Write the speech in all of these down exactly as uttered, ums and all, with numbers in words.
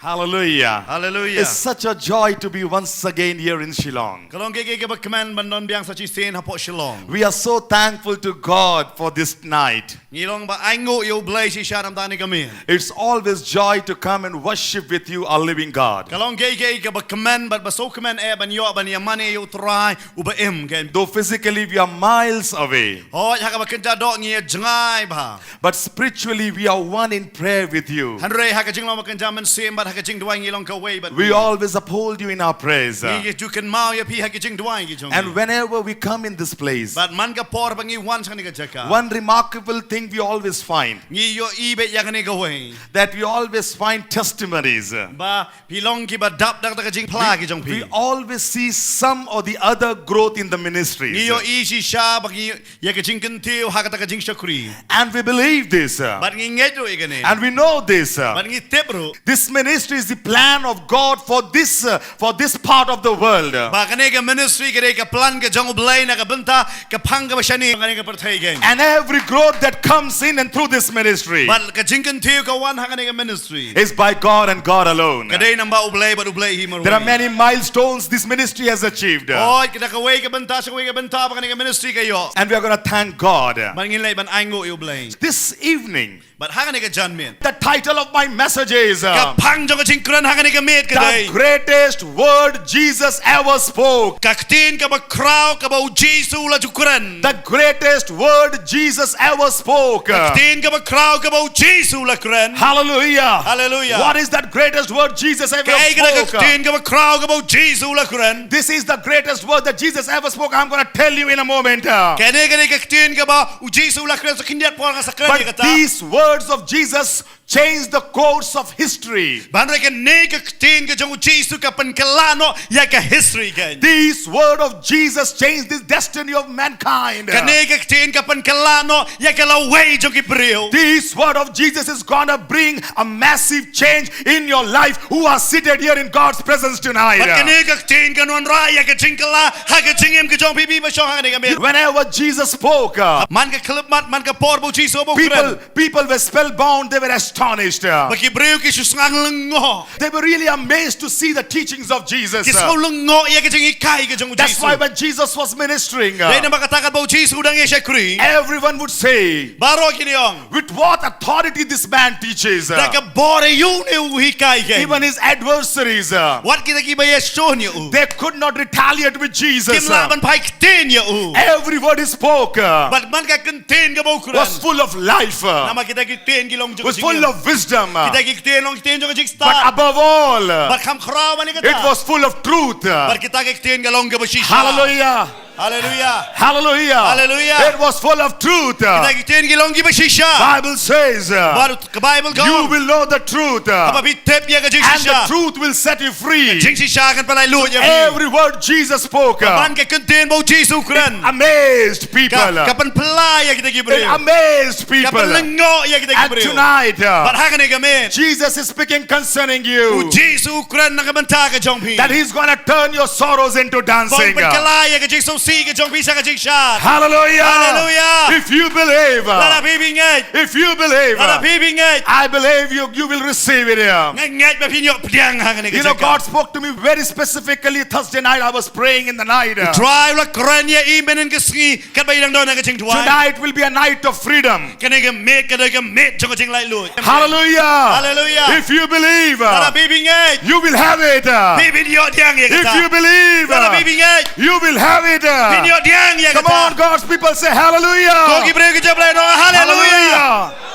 Hallelujah. Hallelujah. It's such a joy to be once again here in Shillong. Ka long kaei kaei kaba kmen ban don biang sa shisien hapoh Shillong. We are so thankful to God for this night. Ngi long ba ainguh ïa U Blei shisha namar kane ka miet. It's always joy to come and worship with you, our living God. Ka long kaei kaei kaba kmen bad ba sngewkmen eh ban ïoh ban ïa mane ïa U Trai uba im, keiñ. Though physically we are miles away, hooid, ha kaba kynja doh ngi ïa jngai bha, but spiritually we are one in prayer with you. Hynrei ha ka jinglong ba kynja mynsiem bad ha ka jingduwai ngi long kawei bad phi. We always uphold you in our prayers. Ngi ju kynmaw ïa phi ha ka jingduwai ki jong ngi. And whenever we come in this place, bad man ka por ba ngi wan sha kane ka jaka, one remarkable thing we always find, ngi ïohi beit ïa kane kawei, that we always find testimonies. Ba phi long kiba dap da ka jingphla ki jong phi. We always see some or the other growth in the ministries. Ngi ïohi shisha ba ngi ïa ka jingkyntiew ha kata ka jingshakri. And we believe this. Bad ngi ngeit ruh ïa kane. And we know this. Bad ngi tip ruh. This ministry is the plan of God for this, uh, for this part of the world. Ba kane ka ministry ka dei ka plan ka jong U Blei na ka bynta ka phang kaba shane kane ka pyrthei, keiñ. And every growth that comes in and through this ministry, bad ka jingkyntiew ka wan ha kane ka ministry, is by God and God alone. Ka dei namar U Blei bad U Blei hi marwei. There are many milestones this ministry has achieved. Hooid, kata kawei ka bynta sha kawei ka bynta ba kane ka ministry ka ïoh. And we are gonna thank God. Bad ngin leit ban ainguh ïa U Blei. This evening, bad ha kane ka janmiet, the title of my message is, uh, ka phang jong ka jingkren ha kane ka miet ka dei, the greatest word Jesus ever spoke. Ka ktien kaba khraw kaba U Jisu u la ju kren. The greatest word Jesus ever spoke. Ka ktien kaba khraw kaba U Jisu u la kren. Hallelujah. Hallelujah. What is that greatest word Jesus ever spoke? Kaei kata ka ktien kaba khraw kaba U Jisu u la kren? This is the greatest word that Jesus ever spoke. I'm gonna tell you in a moment. Kane ka dei ka ktien kaba U Jisu u la kren, sa khyndiat por nga sa kren ïa kata. But these words of Jesus change the course of history. Hynrei kane ka ktien ka jong U Jisu ka pynkylla noh ïa ka history, keiñ. This word of Jesus changed the destiny of mankind. Kane ka ktien ka pynkylla noh ïa ka lawei jong ki briew. This word of Jesus is gonna bring a massive change in your life who are seated here in God's presence tonight. Bad kane ka ktien kan wanrah ïa ka jingkylla ha ka jingim ka jong phi ba shong ha kane ka miet. Whenever Jesus spoke, uh, man ka khyllipmat, man ka por ba U Jisu u kren, people, people were spellbound, they were astonished. Ba ki briew ki shu sngewsynei lyngngoh. They were really amazed to see the teachings of Jesus. Ki sngewsynei lyngngoh ïa ka jinghikai ka jong U Jisu. That's why when Jesus was ministering, uh, dei namar kata katba U Jisu u dang ïa shakri, everyone would say, baroh kin ong, with what authority this man teaches. Da ka bor aïu une u hikai, keiñ. Even his adversaries, uh, wat kita kiba ïashun ïa u, they could not retaliate with Jesus. Kim lah ban phai ktien ïa u. Every word he spoke, uh, bad man ka ktien kaba u kren, was full of life, uh, namar kita ki ktien ki long jong ka jingim, was full of wisdom, uh, kita ki ktien long ktien jong ka jingstad. But above all, uh, bad kham khraw ban ïa kata, it was full of truth, uh, bad kita ki ktien ka long kaba shisha. Hallelujah. Hallelujah. Hallelujah. Hallelujah. It was full of truth. Kita ki ktien ki long kiba shisha. Bible says, uh, bad ka Bible ka ong, you will know the truth, uh, haba phi tip ïa ka jingshisha, and the truth will set you free. Ka jingshisha kan pynlait luid ïa phi. Every word Jesus spoke, uh, man ka ktien ba U Jisu u kren, amazed people, ka, ka pynphylla ïa kita ki briew. It amazed people. Ka pynlyngngoh ïa kita ki briew. And tonight, uh, bad ha kane ka miet, Jesus is speaking concerning you. U Jisu u kren na ka bynta ka jong phi. That he's gonna turn your sorrows into dancing. Ba un pynkylla ïa ka jingsngewsih ka jong phi sha ka jingshad. Hallelujah. Hallelujah. If you believe, lada phi ngeit, if you believe, lada phi ngeit, I believe you, you will receive it here. Nga ngeit ba phin ïoh pdiang ha kane ka jaka. You know, God spoke to me very specifically Thursday night. I was praying in the night. U Trai u la kren ïa i mynhynnin ka sngi katba i dang don ha ka jingduwai. Tonight will be a night of freedom. Kane ka miet ka dei ka miet jong ka jinglaitluid. Hallelujah. Hallelujah. If you believe, lada phi ngeit, you will have it. Phi, phin ïoh pdiang ïa kata. If you believe, lada phi ngeit, you will have it. Phin ïoh pdiang ïa kata. Come on, God's people, say hallelujah. Ko ki briew ki jong U Blei, ong hallelujah. Hallelujah.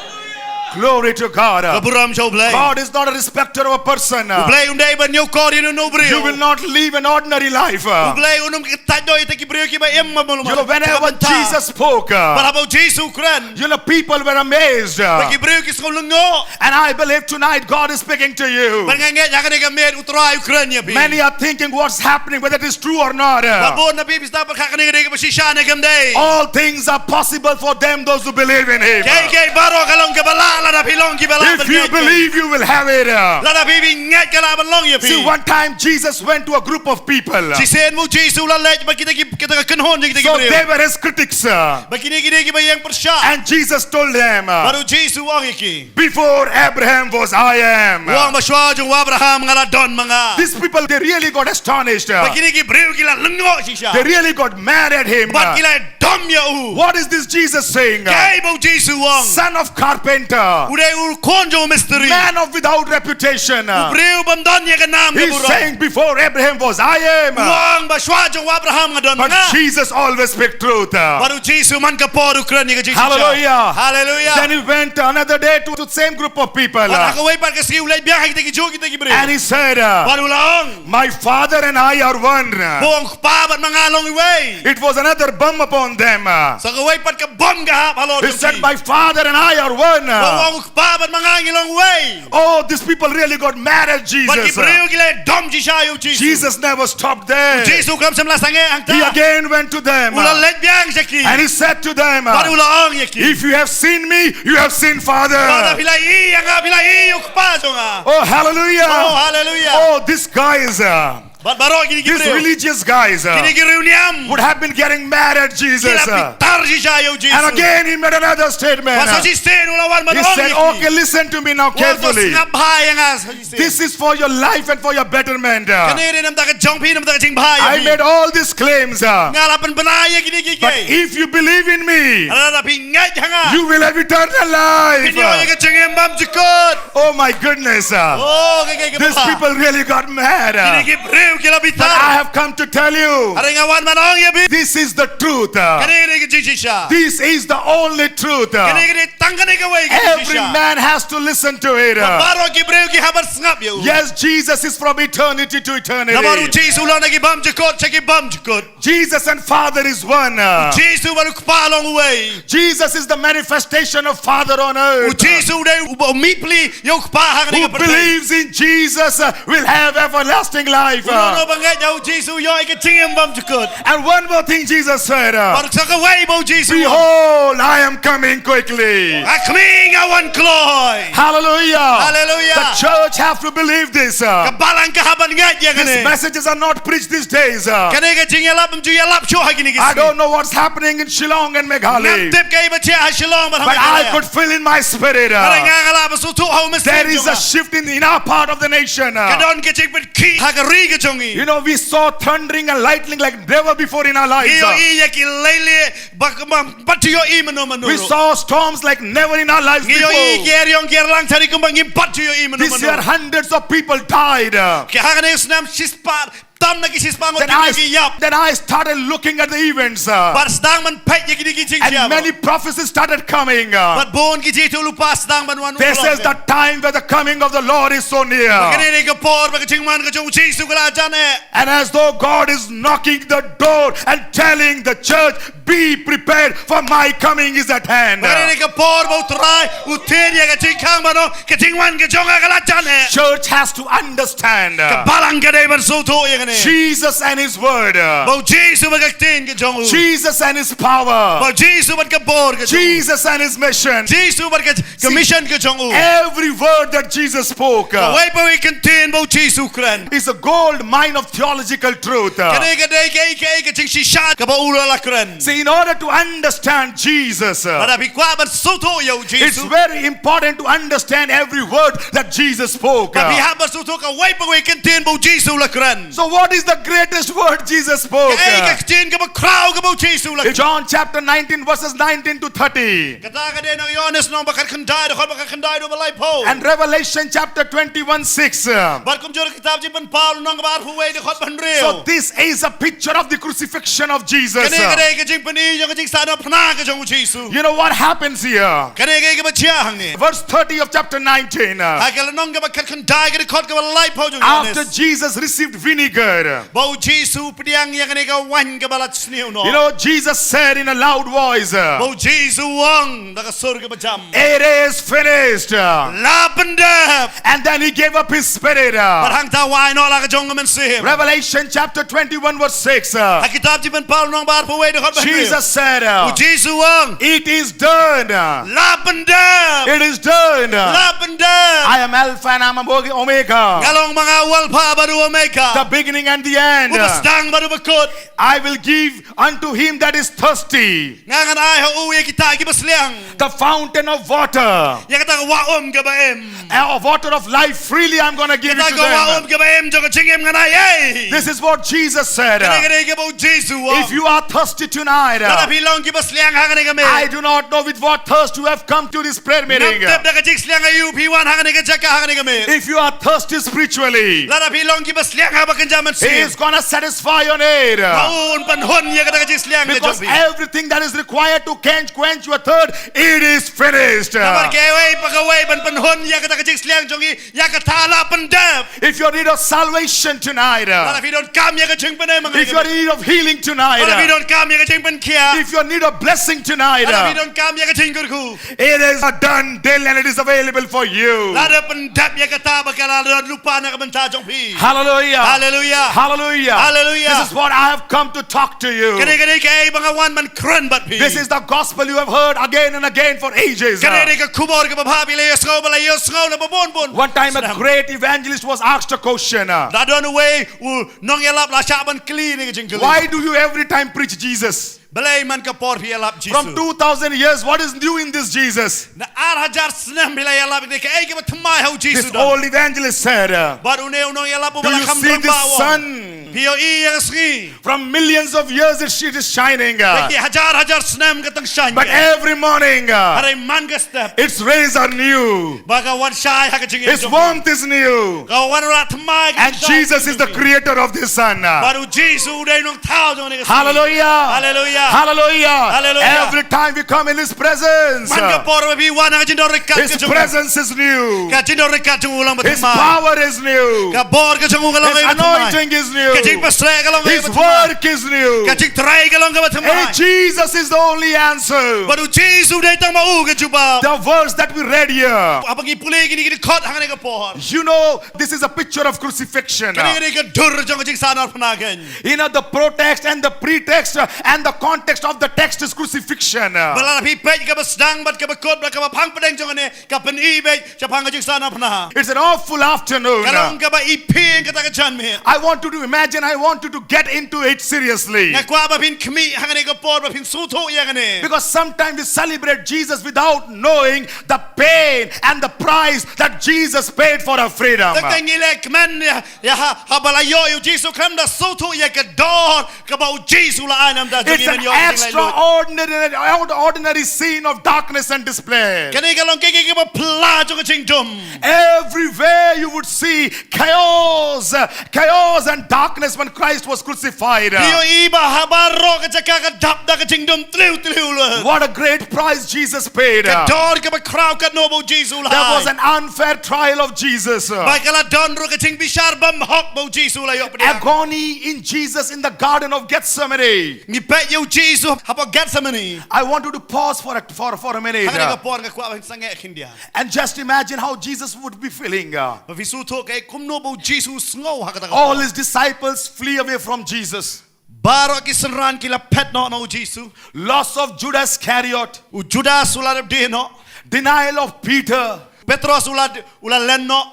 Glory to God. Ka burom sha U Blei. God is not a respecter of a person. U Blei um dei ban ñiewkor ïa uno uno u briew. You will not live an ordinary life. U Blei un ym ktah doh ïa kita ki briew kiba im malu malu. You know, whenever Jesus spoke, uh, bad haba U Jisu u kren, you know, people were amazed, uh, bad ki briew ki sngewlyngngoh. And I believe tonight God is speaking to you. Bad nga ngeit ha kane ka miet U Trai u kren ïa phi. Many are thinking what's happening, whether it is true or not, uh. Ba bun na phi phi sdang pyrkhat kane ka dei kaba shisha ne kam dei. All things are possible for them, those who believe in him. Kaei kaei baroh ka long kaba lah Lada phi long kiba lah ban ngeit. If you believe, you will have it. Lada phi ngeit, ka lah ban long ïa phi. See, one time Jesus went to a group of people. Shisien mo Jisu u la leit bad kita ki, kita ka kynhun jong kita ki briew. So they were his critics. Bad kine ki dei kiba ïeng pyrshah. And Jesus told them, bad u Jisu u ong ïa ki, "Before Abraham was, I am." U ong ba shuwa jong u Abraham nga la don ma nga. These people, they really got astonished. Bad kine ki briew ki la lyngngoh shisha. They really got mad at him. Bad ki la dom ïa u. What is this Jesus saying? Kaei ba u Jisu u ong? Son of carpenter. U dei u khun jong u mistri. Man of without reputation. U briew bym don ïa ka nam ka burom. He's saying, "Before Abraham was, I am." U ong ba shuwa jong u Abraham nga don ma nga. But Jesus always speak truth. Bad u Jisu man ka por u kren ïa ka jingshisha. Hallelujah. Hallelujah. Then he went another day to the same group of people. Bad ha kawei pat ka sngi u leit biang ha kita kijuh kita ki briew. And he said, bad u la ong, "My father and I are one." Ba u ong, "U Kpa bad ma nga long iwei." It was another bomb upon them. Sa kawei pat ka bom ka hap halor jong ki. He said, "My father and I are one." Ba u ong, "U Kpa bad ma nga ngi long iwei." Oh, these people really got mad at Jesus. Bad ki briew ki la dom shisha ïa u Jisu. Jesus never stopped there. U Jisu khlem shym la sangeh hangta. He again went to them. U la leit biang sha ki. And he said to them, bad u la ong ïa ki, "If you have seen me, you have seen Father." Lada phi la ïohi ïa nga, phi la ïohi ïa u Kpa jong nga. Oh, hallelujah. Oh, hallelujah. Oh, these guys, uh, Bad baroh kine ki briew, these religious guys, uh, kine ki riewniam, would have been getting mad at Jesus, uh, ki la bitar shisha ïa u Jisu. And again, he made another statement. Bad sa shisien u la wan ban ong ïa ki. He said, "Okay, listen to me now carefully. U ong to sngap bha ïa nga sa shisien. This is for your life and for your betterment, uh. Kane ka dei na ka bynta ka jong phi, na ka bynta ka jingbha ïa phi. I made all these claims, uh, nga la pynbna ïa kine kiei kiei. But if you believe in me, lada phi ngeit ha nga, you will have eternal life, uh. Phin ïoh ïa ka jingim bymjukut." Oh my goodness, uh. Oh, kaei kaei kaba bha. These people really got mad, uh. Kine ki briew ki la bitar. But I have come to tell you, hynrei nga wan ban ong ïa phi, this is the truth, uh. Kane ka dei ka jingshisha. This is the only truth, uh. Kane ka dei tang kane kawei ka jingshisha. Every man has to listen to it, uh. Bad baroh ki briew ki hap ban sngap ïa u. Yes, Jesus is from eternity to eternity. Namar u Jisu u long na ki bymjukut sha ki bymjukut. Jesus and Father is one. U Jisu bad u Kpa long uwei. Jesus is the manifestation of Father on earth. U Jisu u dei uba u mihpli ïa u Kpa ha kane ka pyrthei. Who believes in Jesus, uh, will have everlasting life. Uno uno uba ngeit ïa u Jisu u ïoh ïa ka jingim bymjukut. And one more thing Jesus said, uh, bad sa kawei ba u Jisu u ong, "Behold, I am coming quickly." Ha khmih nga wan kloi. Hallelujah. Hallelujah. The church have to believe this, uh. Ka balang ka hap ban ngeit ïa kane. These messages are not preached these days, uh. Kane ka jingïalap ym ju ïalap shuh ha kine ki sngi. I don't know what's happening in Shillong and Meghalaya. Ngam tip kaei ba jia ha Shillong bad ha Meghalaya. But I could feel in my spirit, uh, hynrei nga nga lah ban sngewthuh ha u mynsiem jong nga. There is a shift in, in our part of the nation, uh. Ka don ka jingpynkhiah ha ka ri ka jong ngi. You know, we saw thundering and lightning like never before in our lives, uh. Ngi ïohi ïa ki leilieh ba ym pat ju ïohi mynno mynno ruh. We saw storms like never in our lives before. Ngi ïohi ker ïong ker lang tari kumba ngim pat ju ïohi mynno mynno. This year, hundreds of people died, uh. Ki ha kane ka snem shispah, tam na ki shispah ngut ki ïap. Then I started looking at the events, uh. Bad sdang ban peit ïa kine ki jingjia. And many prophecies started coming, uh. Bad bun ki jingïathuhlypa sdang ban wan. This is the time where the coming of the Lord is so near. Ba kane ka dei ka por ba ka jingwan ka jong u Jisu ka la jan eh. And as though God is knocking the door and telling the church, "Be prepared, for my coming is at hand." Ba kane ka dei ka por ba u Trai u tip ïa ka jingkhang ba u ong, ka jingwan ka jong nga ka la jan eh. Church has to understand, uh, ka balang ka dei ban sngewthuh ïa kane. Jesus and his word, uh, ba u Jisu bad ka ktien ka jong u. Jesus and his power. Ba u Jisu bad ka bor ka jong u. Jesus and his mission. Jisu bad ka, ka mission ka jong u. See, every word that Jesus spoke, uh, kawei pa kawei ka ktien ba u Jisu u kren is a gold mine of theological truth, uh. Kane ka dei kaei kaei ka jingshisha kaba u la kren. See, in order to understand Jesus, uh, lada phi kwah ban sngewthuh ïa u Jisu, it's very important to understand every word that Jesus spoke, uh. Ba phi hap ban sngewthuh kawei pa kawei ka ktien ba u Jisu u la kren. So what is the greatest word Jesus spoke, uh? Kaei ka ktien kaba khraw kaba u Jisu u la kren? In John chapter nineteen, verses nineteen to thirty. Kata ka dei na u Ïoannis lynnong ba khatkhyndai, dkhot ba khatkhyndai haduh ba laiphew. And Revelation chapter twenty-one six, uh. Bad kumjuh ruh kitab Jingpynpaw lynnong kaba arphew wei, dkhot ba hynriew. So this is a picture of the crucifixion of Jesus. Kane ka dei ka jingpyni jong ka jingsah nongphna ka jong u Jisu. You know what happens here? Kane ka dei kaba jia hangne. Verse thirty of chapter nineteen, uh. Ha ka lynnong kaba khatkhyndai ka dkhot kaba laiphew jong u Ïoannis. After Jesus received vinegar, Ba u Jisu u pdiang ïa kane ka waiñ kaba la sniew noh. You know, Jesus said in a loud voice, ba u Jisu u ong da ka sur kaba jam, "It is finished." La pyndep. And then he gave up his spirit. Bad hangta u ai noh la ka jong ka mynsiem. Revelation chapter twenty-one verse six. Ha kitab Jingpynpaw lynnong ba arphew wei dkhot ba hynriew. Jesus said, u Jisu u ong, "It is done." La pyndep. It is done. La pyndep. "I am Alpha and I am Omega." Nga long ma nga u Alpha bad u Omega. The beginning and the end. U ba sdang bad u ba kut. "I will give unto him that is thirsty." Nga ngan ai ha u ïa kita kiba sliang. The fountain of water. Ïa kata ka wah um kaba im. A water of life freely I'm gonna give it to them. Kata ka wah um kaba im jong ka jingim ngan ai ei. This is what Jesus said. Kane ka dei kaba u Jisu u ong. If you are thirsty tonight, lada phi long kiba sliang ha kane ka miet. I do not know with what thirst you have come to this prayer meeting. Ngam tip da ka jingsliang aïu phi wan ha kane ka jaka ha kane ka miet. If you are thirsty spiritually, lada phi long kiba sliang ha ba kynja mynsiem, he is gonna satisfy your need. Ba u un pynhun ïa kata ka jingsliang ka jong phi. Because everything that is required to quench, quench your thirst, it is finished. Namar kaei pa kawei ban pynhun ïa kata ka jingsliang jong ngi, ïa kata la pyndep. If you're in need of salvation tonight, lada phi donkam ïa ka jingpynim, if you're in need of healing tonight, lada phi donkam ïa ka jingpynkhiah, if you're in need of blessing tonight, lada phi donkam ïa ka jingkyrkhu, it is a done deal and it is available for you. Lada pyndep ïa kata ba ka la don lypa na ka bynta jong phi. Hallelujah. Hallelujah. Hallelujah. Hallelujah. This is what I have come to talk to you. Kane ka dei kaei ba nga wan ban kren bad phi. This is the gospel you have heard again and again for ages. Kane ka dei ka khubor kaba phi la ïohsngew, ba la ïohsngew na ba bun bun. One time a great evangelist was asked a question. Da don uwei u nongïalap la shah ban kylli ïa kane ka jingkylli. Why do you every time preach Jesus? Balei man ka por phi ïalap Jisu? From two thousand years, what is new in this Jesus? Na ar hajar snem phi la ïalap ïa kane, kaei kaba thymmai ha u Jisu? This old evangelist said, bad une u nongïalap uba la kham rangbah u ong, phi ïohi ïa ka sngi? From millions of years it, it is shining. Ki hajar hajar snem ka tang shaiñ. But every morning, hynrei man ka step, its rays are new. Ba ka wan shai ha ka jingim jong phi. Its warmth is new. Ka wan rah thymmai ka jingim jong phi. And Jesus is the creator of this sun. Bad u Jisu u dei u nongthaw jong kane ka sngi. Hallelujah. Hallelujah. Hallelujah. Hallelujah. Every time we come in his presence, man ka por ba phi wan ha ka jingdon ryngkat ka jong u, his presence is new. Ka jingdon ryngkat jong u ka long ba thymmai. His power is new. Ka bor ka jong u ka long ba thymmai. His anointing is new. Ka jingpynshlur ka long ba thymmai. His work is new. Ka jingtrei ka long ba thymmai. And Jesus is the only answer. Bad u Jisu u dei tang ma u ka jubab. The verse that we read here. Haba ngi pule kine ki dkhot ha kane ka por. You know, this is a picture of crucifixion. Kane ka dei ka dur jong ka jingsahnarphna keiñ. You know, the protext and the pretext, uh, and the context of the text is crucifixion. Ba lada phi peit kaba sdang bad kaba kut bad kaba phang pdeng jong kane, ka pyni beit shaphang ka jingsahnarphna. It's an awful afternoon. Ka long kaba iphieng kata ka janmiet. I want you to imagine, I want you to get into it seriously. Nga kwah ba phin khmih ha kane ka por, ba phin sngewthuh ïa kane. Because sometimes we celebrate Jesus without knowing the pain and the price that Jesus paid for our freedom. Tang tang ngi leh kmen ïa, ïa ha, haba la ïoh ïa u Jisu khlem da sngewthuh ïa ka dor kaba u Jisu u la ai na ka bynta jong ngi ban ïoh ka jinglaitluid. It's an extraordinary, ordinary scene of darkness and despair. Kane ka long ka, ka, kaba phylla jong ka jingdum. Everywhere you would see chaos, chaos and darkness when Christ was crucified. Phi ïohi ba ha baroh ka jaka ka dap da ka jingdum tliw tliw lut. What a great price Jesus paid. Ka dor kaba khraw katno ba u Jisu u la ai. There was an unfair trial of Jesus. Ba ka la don ruh ka jingbishar bymhok ba u Jisu u la ïoh pdiang. Agony in Jesus in the Garden of Gethsemane. Ngi peit ïa u Jisu hapoh Gethsemane. I want you to pause for a, for, for a minute. Ha kane ka por nga kwah ba phin sangeh khyndiat. And just imagine how Jesus would be feeling. Ba phi sngewthuh kaei kumno ba u Jisu u sngew ha kata ka por. All his disciples flee away from Jesus. Baroh ki synran ki la phet noh na u Jisu. Loss of Judas Iscariot. U Judas u la dep die noh. Denial of Peter. Petros u la, u la len noh.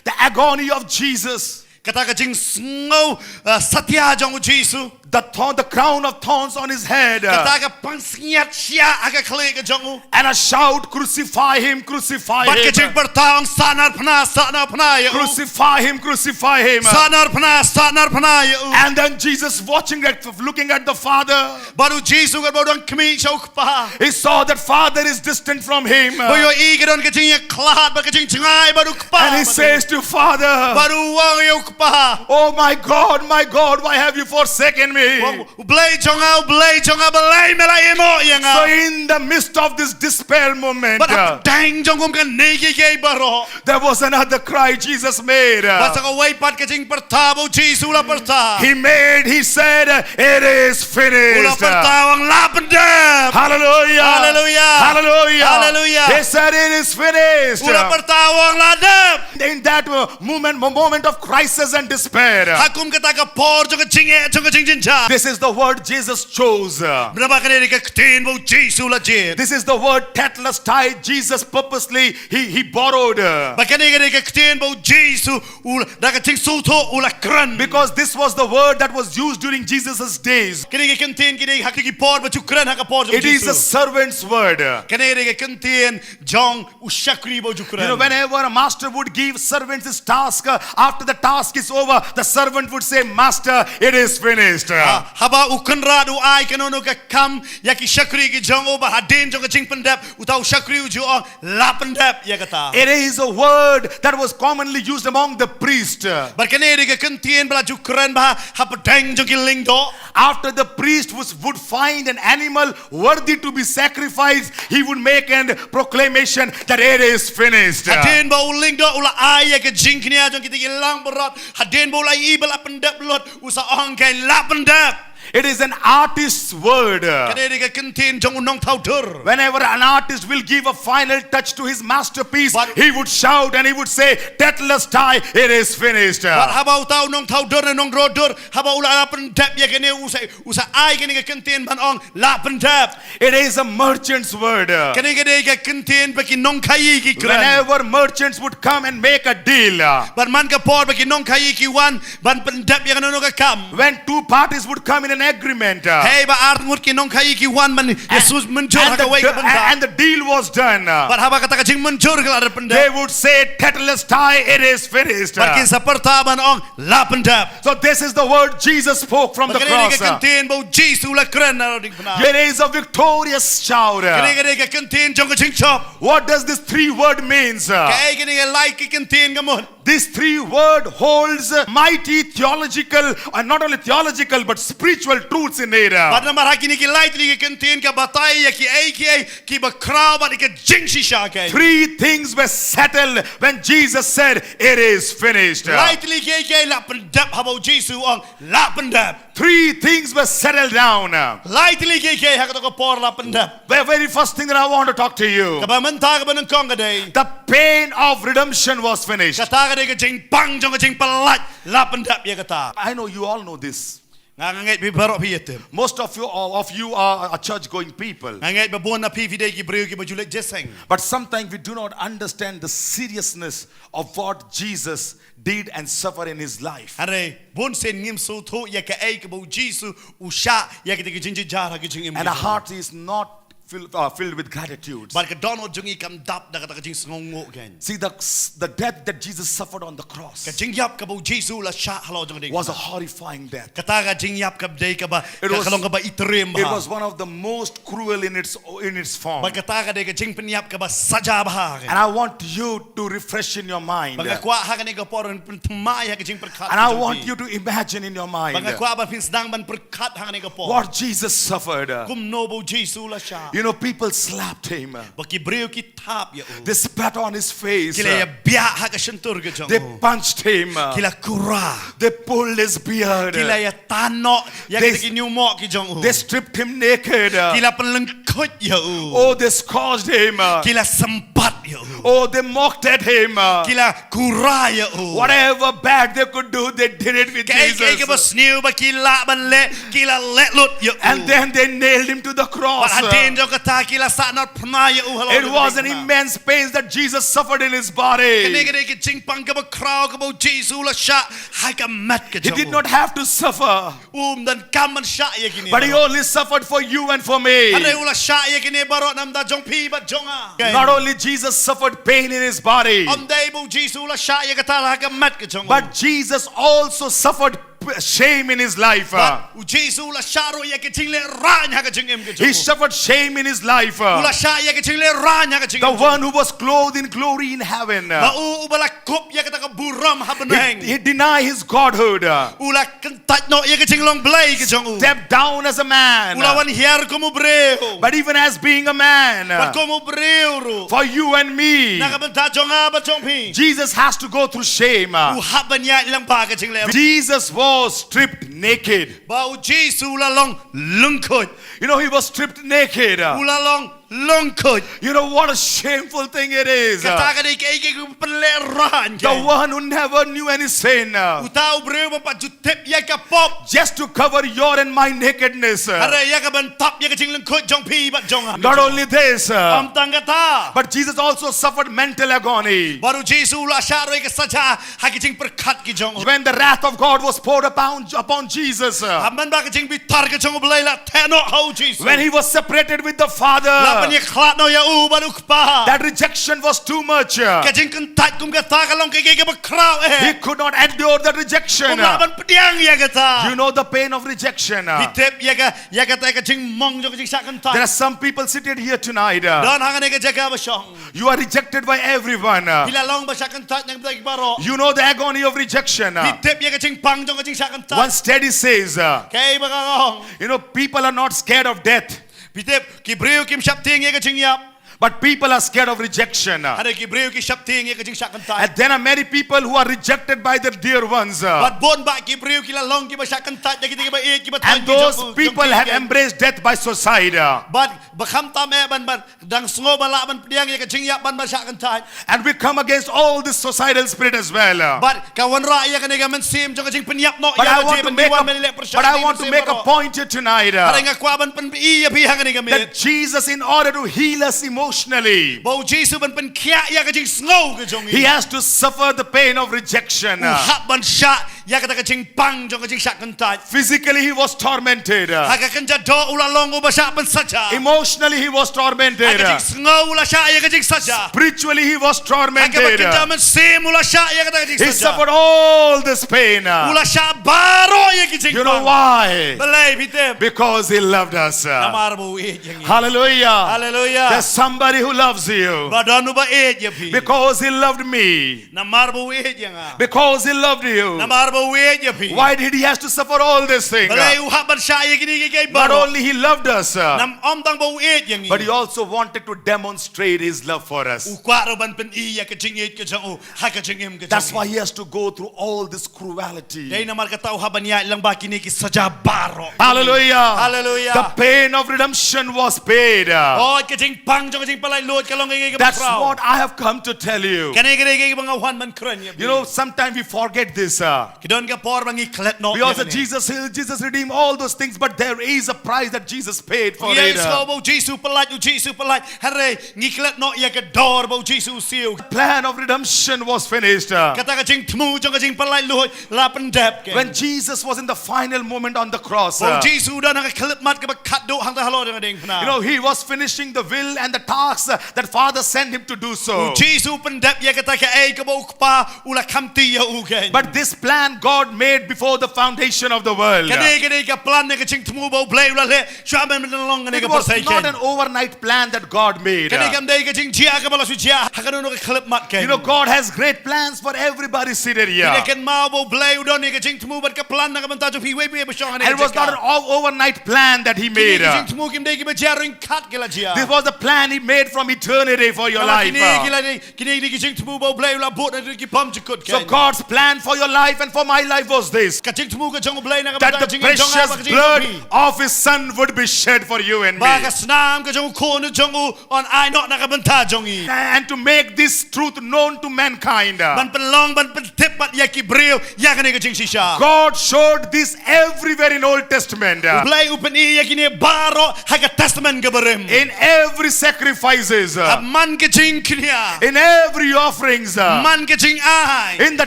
The agony of Jesus. Kata ka jingsngew, uh, satia jong u Jisu. The thorn, the crown of thorns on his head. Kata ka pansngiat shyiah ha ka khlieh ka jong u. And a shout, "Crucify him, crucify him." Bad ka jingpyrta ong, "Sahnarphna, sahnarphna ïa u." "Crucify him, crucify him." "Sahnarphna, sahnarphna ïa u." And then Jesus watching at, looking at the Father. Bad u Jisu katba u dang khmih sha u Kpa. He saw that Father is distant from him. Ba u ïohi ka don ka jingïakhlad bad ka jingjngai bad u Kpa. And he says to Father, bad u ong ïa u Kpa, "Oh my God, my God, why have you forsaken me?" Ong, "U Blei jong nga, U Blei jong nga, balei me la ïehnoh ïa nga?" So in the midst of this despair moment, Bad ha uh, pdeng jong kum kine kiei kiei baroh, there was another cry Jesus made. Bad sa kawei pat ka jingpyrta ba u Jisu u la pyrta. He made, he said, "It is finished." U la pyrta u ong, "La pyndep." Hallelujah. Hallelujah. Hallelujah. Hallelujah. He said, "It is finished." U la pyrta u ong, "La dep." In that uh, moment, mo-, moment of crisis and despair, Ha kum kata ka por jong ka jingeh, jong ka jingjynjar, this is the word Jesus chose. Namar ba kane ka dei ka ktien ba u Jisu u la jied. This is the word tetelestai Jesus purposely he, he borrowed. Bad kane ka dei ka ktien ba u Jisu u la, da ka jingsngewthuh u la kren. Because this was the word that was used during Jesus' days. Kane ka ktien ka dei ha ki por ba ju kren ha ka por jong u Jisu. It is a servant's word. Kane ka dei ka ktien jong u shakri ba ju kren. You know, whenever a master would give servants his task, uh, after the task is over, the servant would say, "Master, it is finished." Ha, haba u kynrad u ai kano kano ka kam ïa ki shakri ki jong u, bad hadien jong ka jingpyndep, uta u shakri u ju ong, "La pyndep ïa kata." It is a word that was commonly used among the priest. Bad kane ka dei ka ktien ba la ju kren bha ha pdeng jong ki lyngdoh. After the priest was, would find an animal worthy to be sacrificed, he would make a proclamation that it is finished. Hadien ba u lyngdoh u la ai ïa ka jingkñia jong kita ki langbrot, hadien ba u la ïohi ba la pyndep lut, u sa ong kein, "La pyndep." It is an artist's word. Kane ka dei ka ktien jong u nongthaw dur. Whenever an artist will give a final touch to his masterpiece, Bad he would shout and he would say, "Tetelestai, it is finished." Bad haba uta u nongthaw dur ne nongdro dur, haba u la pyndep ïa kane, u sa, u sa ai kane ka ktien ban ong, "La pyndep." It is a merchant's word. Kane ka dei ka ktien ba ki nongkhaïi ki kren. Whenever merchants would come and make a deal, Bad man ka por ba ki nongkhaïi ki wan ban pyndep ïa kano kano ka kam, when two parties would come in an agreement, uh, hei ba ar ngut ki nongkhaïi ki wan ban ïa shu mynjur ha kawei ka bynta, and the deal was done, uh, bad haba kata ka jingmynjur ka la dep pyndep, they would say, "Tetelestai, it is finished." Bad kin sa pyrta ban ong, "La pyndep." So this is the word Jesus spoke from the cross. Bad kane ka dei ka ktien ba u Jisu u la kren na ding bnai. It is a victorious shout. Kane ka dei ka ktien jong ka jingjop. What does this three word means? Kaei kane ka lai ki ktien ka mut? This three word holds mighty theological, and not only theological, but spiritual truths in it. Bad namar ha kine ki lai tylli ki ktien ka batai ïa kiei kiei kiba khraw bad ïa ka jingshisha kaei. Three things were settled when Jesus said, "It is finished." Lai tylli kiei kiei la pyndep haba u Jisu u ong, "La pyndep." Three things were settled down. Lai tylli kiei kiei ha kato ka por la pyndep. The very first thing that I want to talk to you. Kaba mynta kaba nyngkong ka dei, the pain of redemption was finished. Kata ka dei ka jingpang jong ka jingpyllait, la pyndep ïa kata. I know you all know this. Nga, nga ngeit ba baroh phi ïatip. Most of you, all of you are, are church going people. Nga ngeit ba bun na phi phi dei ki briew kiba ju leit jingïaseng. But sometimes we do not understand the seriousness of what Jesus did and suffered in his life. Hynrei bun sien ngim sngewthuh ïa kaei kaba u Jisu u shah ïa kita ki jingjynjar ha ki jingim. And our heart is not filled, uh, filled with gratitude. Bad ka dohnud jong ngi kam dap da kata ka jingsngewnguh kein. See, the, the death that Jesus suffered on the cross, ka jingïap kaba u Jisu u la shah halor jong ka diengphna, was a horrifying death. Kata ka jingïap ka dei kaba, it was, ka long kaba itriem bha. It was one of the most cruel in its, in its form. Bad kata ka dei ka jingpynïap kaba saja bha. And I want you to refresh in your mind. Bad nga kwah ha kane ka por ban pynthymmai ha ka jingpyrkhat. And I want you to imagine in your mind. Bad nga kwah ba phin sdang ban pyrkhat ha kane ka por. What Jesus suffered. Kumno ba u Jisu u la shah. You know, people slapped him. Ba ki briew ki thap ïa u. They spat on his face. Ki la ïa biah ha ka shyntur ka jong u. They punched him. Ki la kura. They pulled his beard. Ki la ïa tan noh ïa kita ki hynñiew mohk ki jong u. They stripped him naked. Ki la pynlyngkhuit ïa u. Oh, they scourged him. Ki la sympat ïa u. Oh, they mocked at him. Ki la kura ïa u. Whatever bad they could do, they did it with Jesus. Kaei kaei kaba sniew ba ki lah ban leh, ki la leh lut ïa u. And then they nailed him to the cross. Bad hadien jong kata ki la sah nongphna ïa u halor. It was an immense pain that Jesus suffered in his body. Kane ka dei ka jingpang kaba khraw kaba u Jisu u la shah ha ka met ka jong u. He did not have to suffer. Um donkam ban shah ïa kine baroh. But he only suffered for you and for me. Hynrei u la shah ïa kine baroh namar jong phi bad jong nga. Not only Jesus suffered pain in his body, ym dei ba u Jisu u la shah ïa kata ha ka met ka jong u, but Jesus also suffered shame in his life. Bad u Jisu u la shah ruh ïa ka jinglehrain ha ka jingim ka jong u. He suffered shame in his life. U la shah ïa ka jinglehrain ha ka jingim. The one who was clothed in glory in heaven. Ba u uba la kup ïa kata ka burom ha bneng. He, he denied his godhood. U la kyntait noh ïa ka jinglong Blei ka jong u. Stepped down as a man. U la wan hiar kum u briew. But even as being a man, bad kum u briew ruh, for you and me, na ka bynta jong nga bad jong phi, Jesus has to go through shame. U hap ban ïaid lyngba ka jingleh. Jesus was stripped naked. Ba u Jisu u la long lyngkhuid. You know, he was stripped naked. U la long lyngkhuid. You know what a shameful thing it is. Kata ka dei kaei kaei kaba pynlehrain. The one who never knew any sin. Uta u briew ba pat ju tip ïa ka pop. Just to cover your and my nakedness. Hynrei ïa kaban tap ïa ka jinglyngkhuid jong phi bad jong nga. Not only this, ym tang kata, but Jesus also suffered mental agony. Bad u Jisu u la shah ruh ïa ka saja ha ki jingpyrkhat ki jong u. When the wrath of God was poured upon, upon Jesus, haba ka jingbitar ka jong u Blei la theh noh ha u Jisu. When he was separated with the Father, la pynïakhlad noh ïa u bad u Kpa. That rejection was too much. Ka jingkyntait kum kata ka long kaei kaei kaba khraw eh. He could not endure that rejection. Um lah ban pdiang ïa kata. You know the pain of rejection. Phi tip ïa ka, ïa kata ka jingmong jong ka jingshah kyntait. There are some people seated here tonight. Don hangne ha ka jaka ba shong. You are rejected by everyone. Phi la long ba shah kyntait na ka bynta ki baroh. You know the agony of rejection. Phi tip ïa ka jingpang jong ka jingshah kyntait. One study says, kaei ba ka ong, you know, people are not scared of death. Phi tip, ki briew kim sheptieng ïa ka jingïap. But people are scared of rejection. Hynrei ki briew ki sheptieng ïa ka jingshah kyntait. And there are many people who are rejected by their dear ones. Bad bun bah ki briew ki la long kiba shah kyntait da kita kiba ïeit, kiba thoh. And those people have embraced death by suicide. Bad ba kham tam eh ban, ban dang sngew ba lah ban pdiang ïa ka jingïap ban ba shah kyntait. And we come against all this suicidal spirit as well. Bad ka wanrah ïa kane ka mynsiem jong ka jingpynïap noh ïa ka jingpynïap. But I want to make a point here tonight. Hynrei nga kwah ban pynpaw ïa phi hangne ka miet. That Jesus, in order to heal us emotionally, ba u Jisu ban pynkhiah ïa ka jingsngew ka jong ngi, he has to suffer the pain of rejection. U hap ban shah ïa kata ka jingpang jong ka jingshah kyntait. Physically, he was tormented. Ha ka kynja doh u la long uba shah pynsaja. Emotionally, he was tormented. Ha ka jingsngew u la shah ïa ka jingsaja. Spiritually, he was tormented. Ha ka kynja mynsiem u la shah ïa kata ka jingsaja. He suffered all this pain. U la shah baroh ïa ki jingpang. You know why? Balei phi tip? Because he loved us. Namar ba u ïeit ïa ngi. Hallelujah. Hallelujah. There's somebody who loves you. Ba don uba ïeit ïa phi. Because he loved me. Namar ba u ïeit ïa nga. Because he loved you. Namar ba u ïeit ïa phi. Why did he has to suffer all these things? Balei u hap ban shah ïa kine kiei kiei baroh? Not only he loved us, nam ym tang ba u ïeit ïa ngi, but he also wanted to demonstrate his love for us. U kwah ruh ban pyni ïa ka jingïeit ka jong u ha ka jingim ka jong ngi. That's why he has to go through all this cruelty. Dei namar kata u hap ban ïaid lyngba kine ki saja baroh. Hallelujah. Hallelujah. The pain of redemption was paid. Oh, ka jingpang jong ka jingpynlait luid ka long kaei kaei kaba khraw. That's what I have come to tell you. Kane ka dei kaei kaba nga wan ban kren ïa phi. You know, sometimes we forget this. Ki don ka por ba ngi klet noh ïa kane. We also, Jesus healed, Jesus redeemed all those things, but there is a price that Jesus paid for it. Ngi ïohsngew ba u Jisu u pynlait, u Jisu u pynlait. Hynrei ngi klet noh ïa ka dor ba u Jisu u siew. Plan of redemption was finished. Kata ka jingthmu jong ka jingpynlait luid la pyndep kein. When Jesus was in the final moment on the cross, ba u Jisu u don ha ka khyllipmat kaba khatduh hangta halor jong ka diengphna. You know, he was finishing the will and the tasks that Father sent him to do so. U Jisu u pyndep ïa kata kaei kaba u Kpa u la khamti ïa u kein. But this plan God made before the foundation of the world. Kane, kane ka plan ne ka jingthmu ba u Blei u la leh shuwa ban pynlong kane ka pyrthei kein. It was not an overnight plan that God made. Kane kam dei ka jingjia kaba la shu jia ha kano kano ka khyllipmat kein. You know, God has great plans for everybody seated here. Phi dei ban kynmaw ba u Blei u don ïa ka jingthmu bad ka plan na ka bynta jong phi iwei pa iwei ba shong hangne. And it was not an o-, overnight plan that he made. Kine ki jingthmu kim dei kiba jia ryngkat ki la jia. This was the plan he made from eternity for your life. Namar kine ki la dei, kine ki dei ki jingthmu ba u Blei u la buh naduh ki bymjukut kein. So God's plan for your life and for my life was this. Ka jingthmu ka jong u Blei na ka bynta ka jingim jong nga bad ka jingim jong phi. That the precious blood of his son would be shed for you and me. Ba ka snam ka jong u khun u jong u un ai noh na ka bynta jong ngi. And to make this truth known to mankind. Ban pynlong, ban pyntip pat ïa ki briew ïa kane ka jingshisha. God showed this everywhere in Old Testament. U Blei u pyni ïa kine baroh ha ka Testament kaba rim. In every sacrifices. Ha man ka jingkñia. In every offerings. Man ka jingai. In the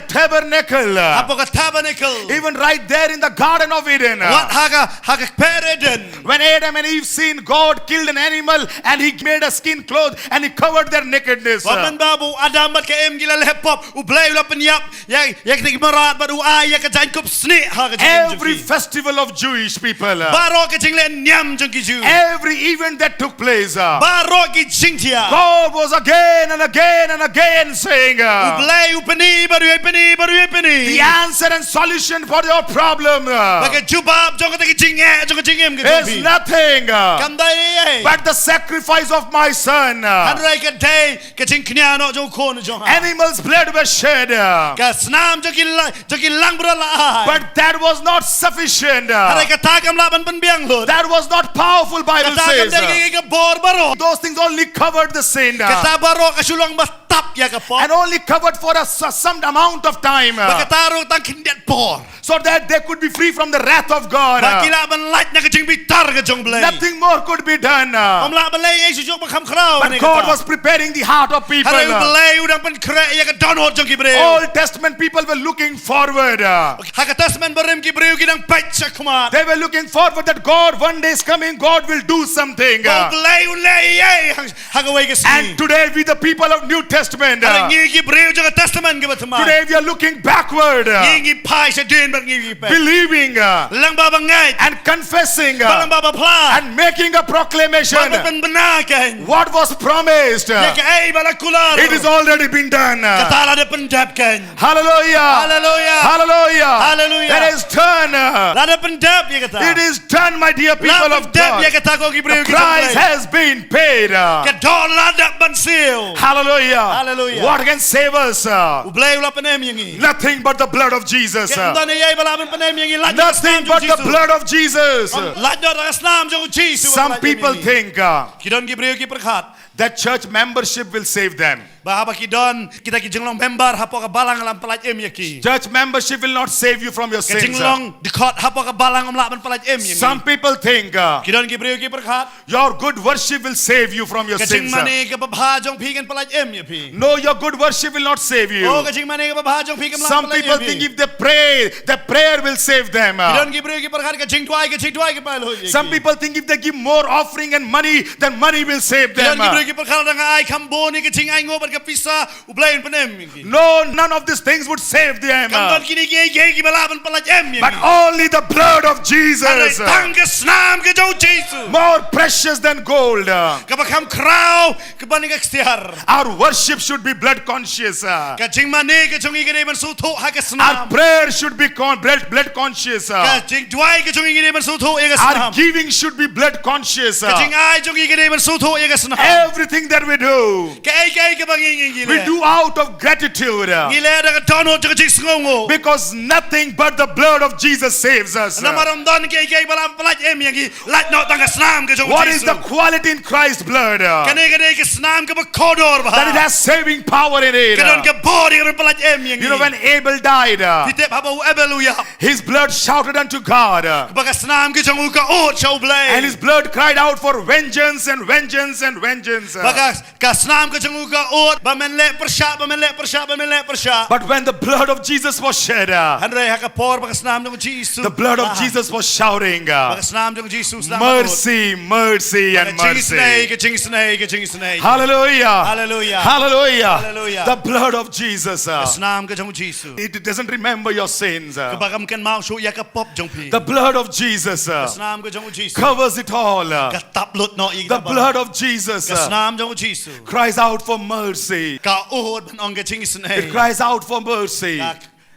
tabernacle. Hapoh Tabernacle. Even right there in the Garden of Eden. Wat ha ka, ha ka kper Eden. When Adam and Eve sinned, God killed an animal and he made a skin cloth and he covered their nakedness. Wat mynba ba u Adam bad ka Im ki la leh pop, U Blei u la pynïap ïa, ïa ka dei ki mrad bad u ai ïa ka jaiñkup snieh ha ka jingim jong ki. Every festival of Jewish people. Baroh ka jingleh niam jong ki Jiw. Every event that took place. Baroh ki jingthiah. God was again and again and again saying. U Blei u pyni bad u pyni bad u pyni. The answer and solution for your problem. Ba ka jubab jong kata ka jingeh jong ka jingim ka jong phi. Is nothing. Kam dei ei ei. But the sacrifice of my son. Hynrei ka dei ka jingkñia noh jong u khun jong nga. Animals' blood was shed. Ka snam jong ki la, jong ki langbrot la ai. But that was not sufficient. Hynrei kata kam lah ban pynbiang lut. That was not powerful, Bible Kata kam says. dei ka bor baroh. Those things only covered the sin. Kata baroh ka shu long ba tap ïa ka pop. And only covered for a s- some amount of time. Ba kata ruh tang khyndiat por. So that they could be free from the wrath of God. Ba ki lah ban lait na ka jingbitar ka jong Blei. Nothing more could be done. Ym lah ban leh ei ei shuh shuh ba kham khraw. But God was preparing the heart of people. Hynrei U Blei u dang pynkhreh ïa ka dohnud jong ki briew. Old Testament people were looking forward. Ha ka Testament Barim ki briew ki dang peit shakhmat. They were looking forward that God one day is coming, God will do something. Ba U Blei un leh ei ei ha, ha kawei ka sngi. And today we the people of New Testament. Hynrei ngi ki briew jong ka Testament kaba thymmai. Today we are looking backward. Ngi ngi phai shadien bad ngi ngi peit. Believing. Lyngba ba ngeit. And confessing. Lyngba ba phla. And making a proclamation. Bad ba pynbna kein. What was promised. Ïa kaei ba la kular. It is already been done. Kata la dep pyndep kein. Hallelujah. Hallelujah. Hallelujah. Hallelujah. That is done. La dep pyndep ïa kata. It is done, my dear people La of pyndep God. ïa kata ko ki briew The ki jong price Blei. Has been paid. Ka dor la dep ban siew. Hallelujah. Hallelujah. What can save us? U Blei u la pynem ïa ngi. Nothing but the blood of Jesus. Ym don ei ei ba lah ban pynem ïa ngi, lait noh tang ka snam jong U Jisu. Nothing but the blood of Jesus. Lait noh tang ka snam jong U Jisu. Some people think uh, Ki don ki briew ki pyrkhat. that church membership will save them. Ba haba ki don kita ki jinglong member hapoh ka balang ym lah ban pyllait im ïa ki. Church membership will not save you from your Ka sins. jinglong dkhot hapoh ka balang ym lah ban pyllait im ïa ngi. Some people think uh, Ki don ki briew ki pyrkhat. your good worship will save you from your Ka sins. Uh. jingmane kaba bha jong phi kan pyllait im ïa phi. No, your good worship will not save you. Oh, ka jingmane kaba bha jong phi kam lah ban pyllait im ïa phi. Some people think if they pray, the prayer will save them. Ki don ki briew ki pyrkhat ka jingduwai, ka jingduwai ka pynlong ïa ki. Some people think if they give more offering and money, then money will save Ki don them. ki briew ki pyrkhat lada nga ai kham bun ïa ka jingainguh bad ka pisa, U Blei un pynem ïa ki. No, none of these things would save them. Kam don kine kiei kiei kiba lah ban pyllait im ïa ki. But only the blood of Jesus. Hynrei tang ka snam ka jong U Jisu. More precious than gold. Kaba kham khraw kaba na ka ksiar. Our worship should be blood conscious. Ka jingmane ka jong ngi ka dei ban sngewthuh ha ka Our snam. Prayer should be con- blood, blood conscious. Ka jingduwai ka jong ngi ka dei ban sngewthuh ïa ka Our snam. Giving should be blood conscious. Ka jingai jong ngi ka dei ban sngewthuh ïa ka snam. Everything that we do, Kaei kaei kaba ngi ngi ngi we leh, do out of gratitude. ngi leh da ka dohnud jong ka jingsngewnguh. Because nothing but the blood of Jesus saves us. Namar ym don kiei kiei ba lah ban pyllait im ïa ngi, lait noh tang ka snam ka jong U Jisu. What is the quality in Christ's blood? Uh, Kane ka dei ka snam kaba kordor bha. That it has saving power in it. Ka don ka bor ïa ka ban pyllait im ïa ngi. You know, when Abel died, uh, Phi tip haba u Abel u ïap, his blood shouted unto God. Uh, ba ka snam ka jong u ka ud sha U Blei. And his blood cried out for vengeance and vengeance and vengeance. Uh, Ba ka, ka snam ka jong u ka ud ba men leh pyrshah, ba men leh pyrshah, ba men leh pyrshah. But when the blood of Jesus was shed, uh, Hynrei ha ka por ba ka snam jong U Jisu, the blood of Jesus was shouting, ba uh, ka snam jong U Jisu u sdang ud. Mercy, mercy, and Ka jingsnei, mercy. ka jingsnei, ka jingsnei. Hallelujah. Hallelujah. Hallelujah. Hallelujah. The blood of Jesus. Ka Uh, snam ka jong U Jisu. It doesn't remember your sins. Uh, Kaba kam kynmaw shuh ïa ka pop jong phi. The blood of Jesus. Uh, Ka snam ka jong U Jisu. Covers it all. Uh, Ka tap lut noh ïa The kita baroh. Blood of Jesus. Ka Uh, snam jong U Jisu. Cries out for mercy. Ka ud ban ong ka jingsnei. It cries out for mercy. Ka,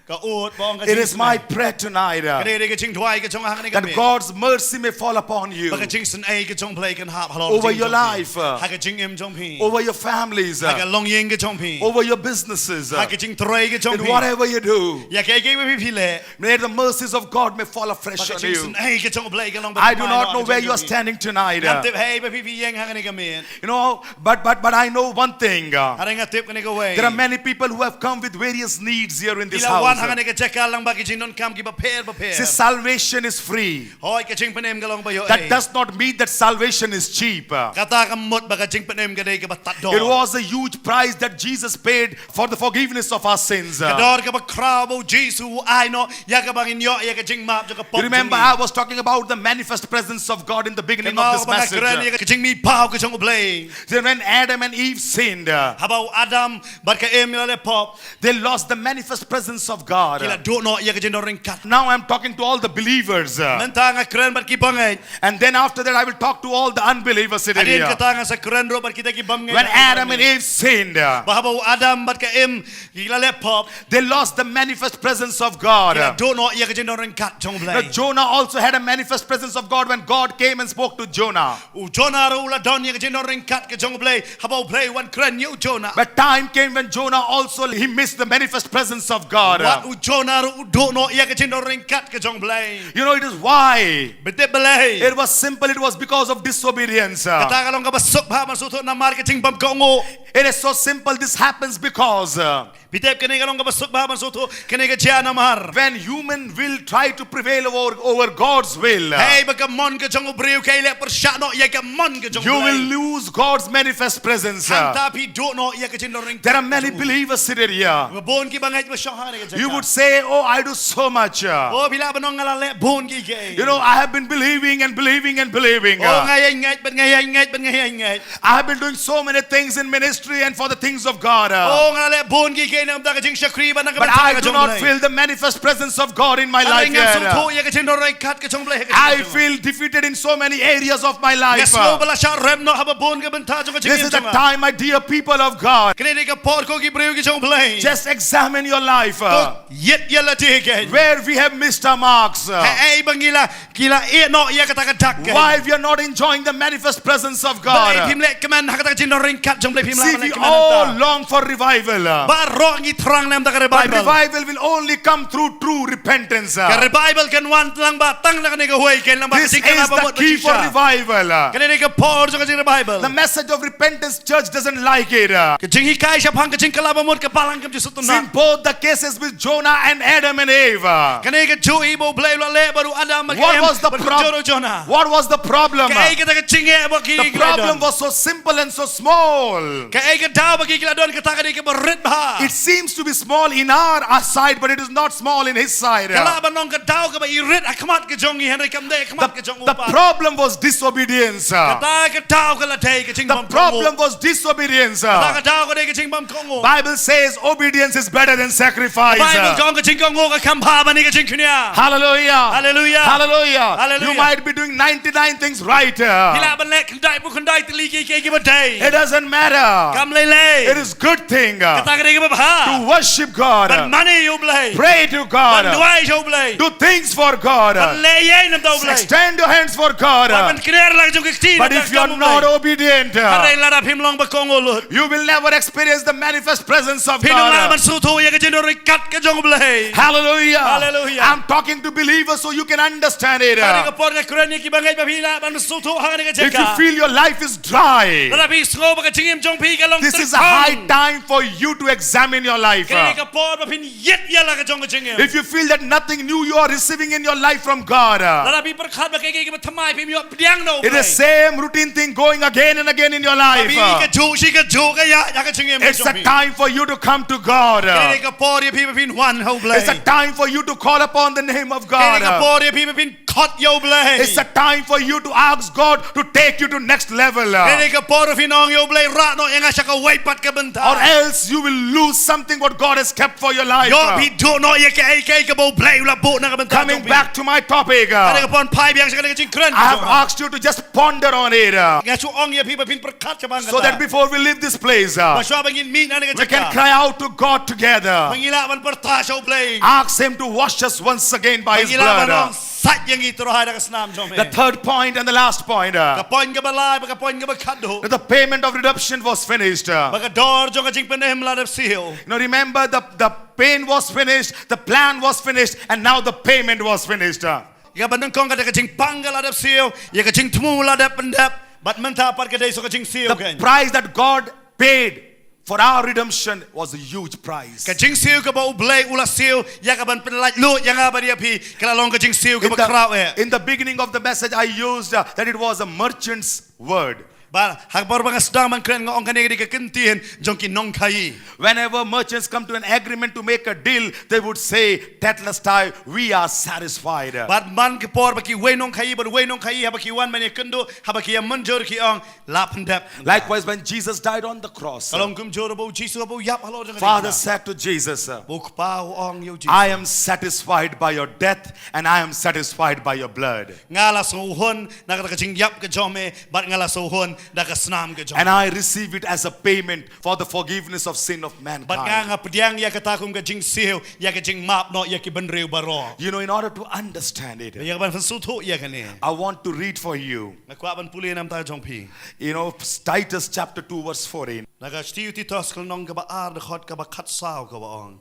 ka ud ban ong ka jingsnei. It is my prayer tonight, uh, Ka dei ka jingduwai ka jong nga ha kane ka miet. That God's mercy may fall upon you. Ba ka jingsnei ka jong U Blei kan hap halor Over jingim your jong phi. Life, uh, Ha ka jingim jong phi. Over your families, Ha ka uh, longïing ka jong phi. Over your businesses, uh, Ha ka jingtrei ka jong in phi. Whatever you do. Ïa kaei kaei ba phi phi leh. May the mercies of God may fall afresh on you. Ba ka jingsnei ka jong U Blei kan long I do not know where you are standing tonight. Ngam tip haei ba phi phi ïeng ha kane ka miet. You know, but but but I know one thing. Uh, Hynrei nga tip kane kawei. There are many people who have come with various needs here in this Ki la wan Hangne ka jaka lang ba ki jingdonkam kiba pher bapher. See, salvation is free. Hooid, ka jingpynim ka long ba ïoh. That does not mean that salvation is cheap. Kata kam mut ba ka jingpynim ka dei kaba tad dor. It was a huge price that Jesus paid for the forgiveness of our sins. Ka dor kaba khraw ba u Jisu u ai noh ïa kaba ngin ïoh ïa ka jingmap jong ka pop. You remember, I was talking about the manifest presence of God in the beginning of this message. Kynmaw ba nga kren ïa ka jingmihpaw ka jong U Blei. Then when Adam and Eve sinned, haba u Adam bad ka Im ki la leh pop, they lost the manifest presence of God. Ki la duh noh ïa ka jingdon ryngkat. Now I'm talking to all the believers. Mynta nga kren bad ki bangeit. And then after that, I will talk to all the unbelievers sitting here. Hadien kata ngan sa kren ruh bad kita ki bangeit. When Adam and Eve sinned, ba haba u Adam bad ka Im ki la leh pop, they lost the manifest presence of God. Ki la duh noh ïa ka jingdon ryngkat jong U Blei. Now, Jonah also had a manifest presence of God when God came and spoke to Jonah. U Jonah ruh u la don ïa ka jingdon ryngkat ka jong U Blei haba U Blei u wan kren ïa u Jonah. But time came when Jonah also, he missed the manifest presence of God. Wat u Jonah ruh u duh noh ïa ka jingdon ryngkat ka jong U Blei. You know, it is why. Bad balei? It was simple, it was because of disobedience. Kata ka long kaba suk bha ban sngewthuh namar ka jingbymkohnguh. It is so simple, this happens because, uh, Phi tip, kane ka long kaba suk bha ban sngewthuh, kane ka jia namar when human will try to prevail over, over God's will, uh, hei ba ka mon ka jong u briew ka leh pyrshah noh ïa ka mon ka jong U Blei, you will lose God's manifest presence, uh. Hangta phi duh noh ïa ka jingdon ryngkat. There are many believers seated here. Bun ki bangeit ba shong ha kane ka jaka. You would say, "Oh, I do so much, uh." Oh, phi lah ban ong nga la leh bun kiei kiei. You know, I have been believing and believing and believing, uh. Oh, nga ïaingeit bad nga ïaingeit bad nga ïaingeit. I have been doing so many things in ministry and for the things of God, uh. Oh, nga la leh bun kiei kiei na ka bynta ka jingshakri bad na ka bynta ka jong U Blei. But I do not feel the manifest presence of God in my life yet, uh. Hynrei ngam sngewthuh ïa ka jingdon ryngkat ka jong U Blei ha ka jingim jong nga. I feel defeated in so many areas of my life, uh. Nga sngew ba la shah rem noh ha bun ka bynta jong ka jingim jong nga. This is the time, my dear people of God. Kane ka dei ka por ko ki briew ki jong U Blei. Just examine your life, uh. To ïit ïa lade kein. Where we have missed our marks, uh. Haei ba ngi la Ki la ïeh noh ïa kata ka dak kein. Why we are not enjoying the manifest presence of God? Balei phim leh kmen ha kata ka jingdon ryngkat jong U Blei, phim leh kmen hangta. See, we all long for revival. Baroh ngi thrang na ka bynta ka revival. But revival will only come through true repentance. Ka revival kan wan tang ba tang na kane ka huei kein, lyngba ka jingkylla ba mut ba jingshisha. This is the key for revival. Kane ka dei ka por jong ka jing revival. The message of repentance, church doesn't like it. Ka jinghikai shaphang ka jingkylla ba mut ka balang kam ju sngewtynnat. See, in both the cases with Jonah and Adam and Eve, kane kajuh hi ba U Blei u la leh bad u Adam bad ka Im bad ka jong u Jonah. What was the prob-, what was the problem? Kaei kata ka jingeh ba ki, ki la don? The problem was so simple and so small. Kaei ka daw ba ki, ki la don kata ka dei kaba rit bha. It seems to be small in our, our sight, but it is not small in his sight. Ka lah ban long ka daw kaba i rit ha khmat ka jong ngi, hynrei kam dei ha khmat ka jong u Kpa. The, the problem was disobedience. Kata ka daw ka la dei ka jingbymkohnguh. The problem was disobedience. Kata ka daw ka dei ka jingbymkohnguh. Bible says obedience is better than sacrifice. Ka Baibl ka ong ka jingkohnguh ka kham bha ban ïa ka jingkñia. Hallelujah. Hallelujah. Hallelujah. Hallelujah. You might be doing ninety-nine things right. Phi lah ban leh khyndai phew khyndai tylli kiei kiei kiba dei. It doesn't matter. Kam lei lei. It is good thing, uh, kata ka dei kaba bha, to worship God, ban mane ïa U Blei, pray to God, ban duwai ïa U Blei, do things for God, ban leh ïa na ka bynta U Blei, extend your hands for God. Ban kner la ka jong ka kti na ka bynta U Blei. But if you are not obedient, uh, hynrei lada phim long ba kohnguh lut, you will never experience the manifest presence of God. Phim lah ban sngewthuh ïa ka jingdon ryngkat ka jong U Blei. Hallelujah. Hallelujah. I'm talking to believers so you can understand it. Kane ka por nga kren ïa ki bangeit ba phi lah ban sngewthuh ha kane ka jaka. If you feel your life is dry, lada phi sngew ba ka jingim jong phi ka long tyrkhong, this is a high time for you to examine your life. Kane ka por ba phin ïit ïa la ka jong ka jingim. If you feel that nothing new you are receiving in your life from God, lada phi pyrkhat ba kaei kaei kaba thymmai phim ïoh pdiang na U Blei, it is same routine thing going again and again in your life. Ba phi kajuh shi kajuh ka ïa, ïa ka jingim ka jong phi. It's a time for you to come to God. Kane ka por ïa phi ba phin wan ha U Blei. It's a time for you to call upon the name of God. Kane ka por ïa phi ba phin khot ïa U Blei. It's a time for you to ask God to take you to next level. Kane ka por phin ong ïa U Blei, rah noh ïa nga sha kawei pat ka bynta. Or else you will lose something what God has kept for your liïf. Ïoh phi duh noh ïa kaei kaei kaba U Blei u la buh na ka bynta jong phi. Coming back to my topic, uh, kane ka por phai biang sha kane ka jingkren, I have asked you to just ponder on it, uh, nga shu ong ïa phi ba phin pyrkhat shaphang kata. So that before we leave this place, uh, ba shwa ba ngin mih na kane ka jaka, we can cry out to God together. Ba ngi lah ban pyrta sha U Blei. Ask him to wash us once again by his blood, uh. Ba ngi lah ban ong, sait ïa ngi Trai da ka snam jong me. The third point and the last point, uh, ka point kaba lai bad ka point kaba khatduh, that the payment of redemption was finished, uh. Ba ka dor jong ka jingpynim la dep siew. You know, remember, the, the pain was finished, the plan was finished, and now the payment was finished, uh. Ïa kaba nyngkong kata ka jingpang ka la dep siew, ïa ka jingthmu la dep pyndep, bad mynta pat ka dei sa ka jingsiew kein. The price that God paid For our redemption was a huge price. Ka jingsiew kaba U Blei u la siew ïa kaban pynlait lut ïa nga bad ïa phi, ka la long ka jingsiew kaba khraw eh. In the beginning of the message, I used uh, that it was a merchant's word. Bad ha ka por ba nga sdang ban kren, nga ong kane ka dei ka kyntien jong ki nongkhaïi. Whenever merchants come to an agreement to make a deal, they would say, "Tetelestai, we are satisfied." Bad man ka por ba kiwei nongkhaïi bad wei nongkhaïi haba ki wan ban ïakynduh, haba ki ïa mynjur, ki ong, "La pyndep." Likewise, when Jesus died on the cross, ka long kumjuh ruh ba U Jisu haba u ïap halor jong ka Father said to Jesus, uh, ba U Kpa u ong ïa U Jisu, "I am satisfied by your death and I am satisfied by your blood." Nga la sngewhun na kata ka jingïap ka jong me, bad nga la sngewhun na ka snam ka jong me. And I receive it as a payment for the forgiveness of sin of mankind. Bad nga, nga pdiang ïa kata kum ka jingsiew ïa ka jingmap noh ïa ki bynriew baroh. You know, in order to understand it, ïa kaban pynsngewthuh ïa kane, I want to read for you. Nga kwah ban pule namar jong phi. You know, Titus chapter two verse fourteen. Na ka shithi u Titus ka lynnong kaba ar, dkhot kaba khatsaw, kaba ong,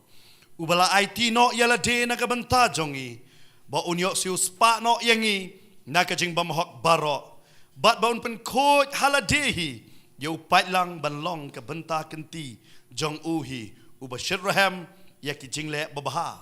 "Uba la aiti noh ïa lade na ka bynta jong ngi, ba un ïoh siewspah noh ïa ngi na ka jingbymhok baroh, bad ba un pynkhuid ha lade hi ïa u paidlang ban long ka bynta kynti jong u hi uba shit rhem ïa ki jingleh babha."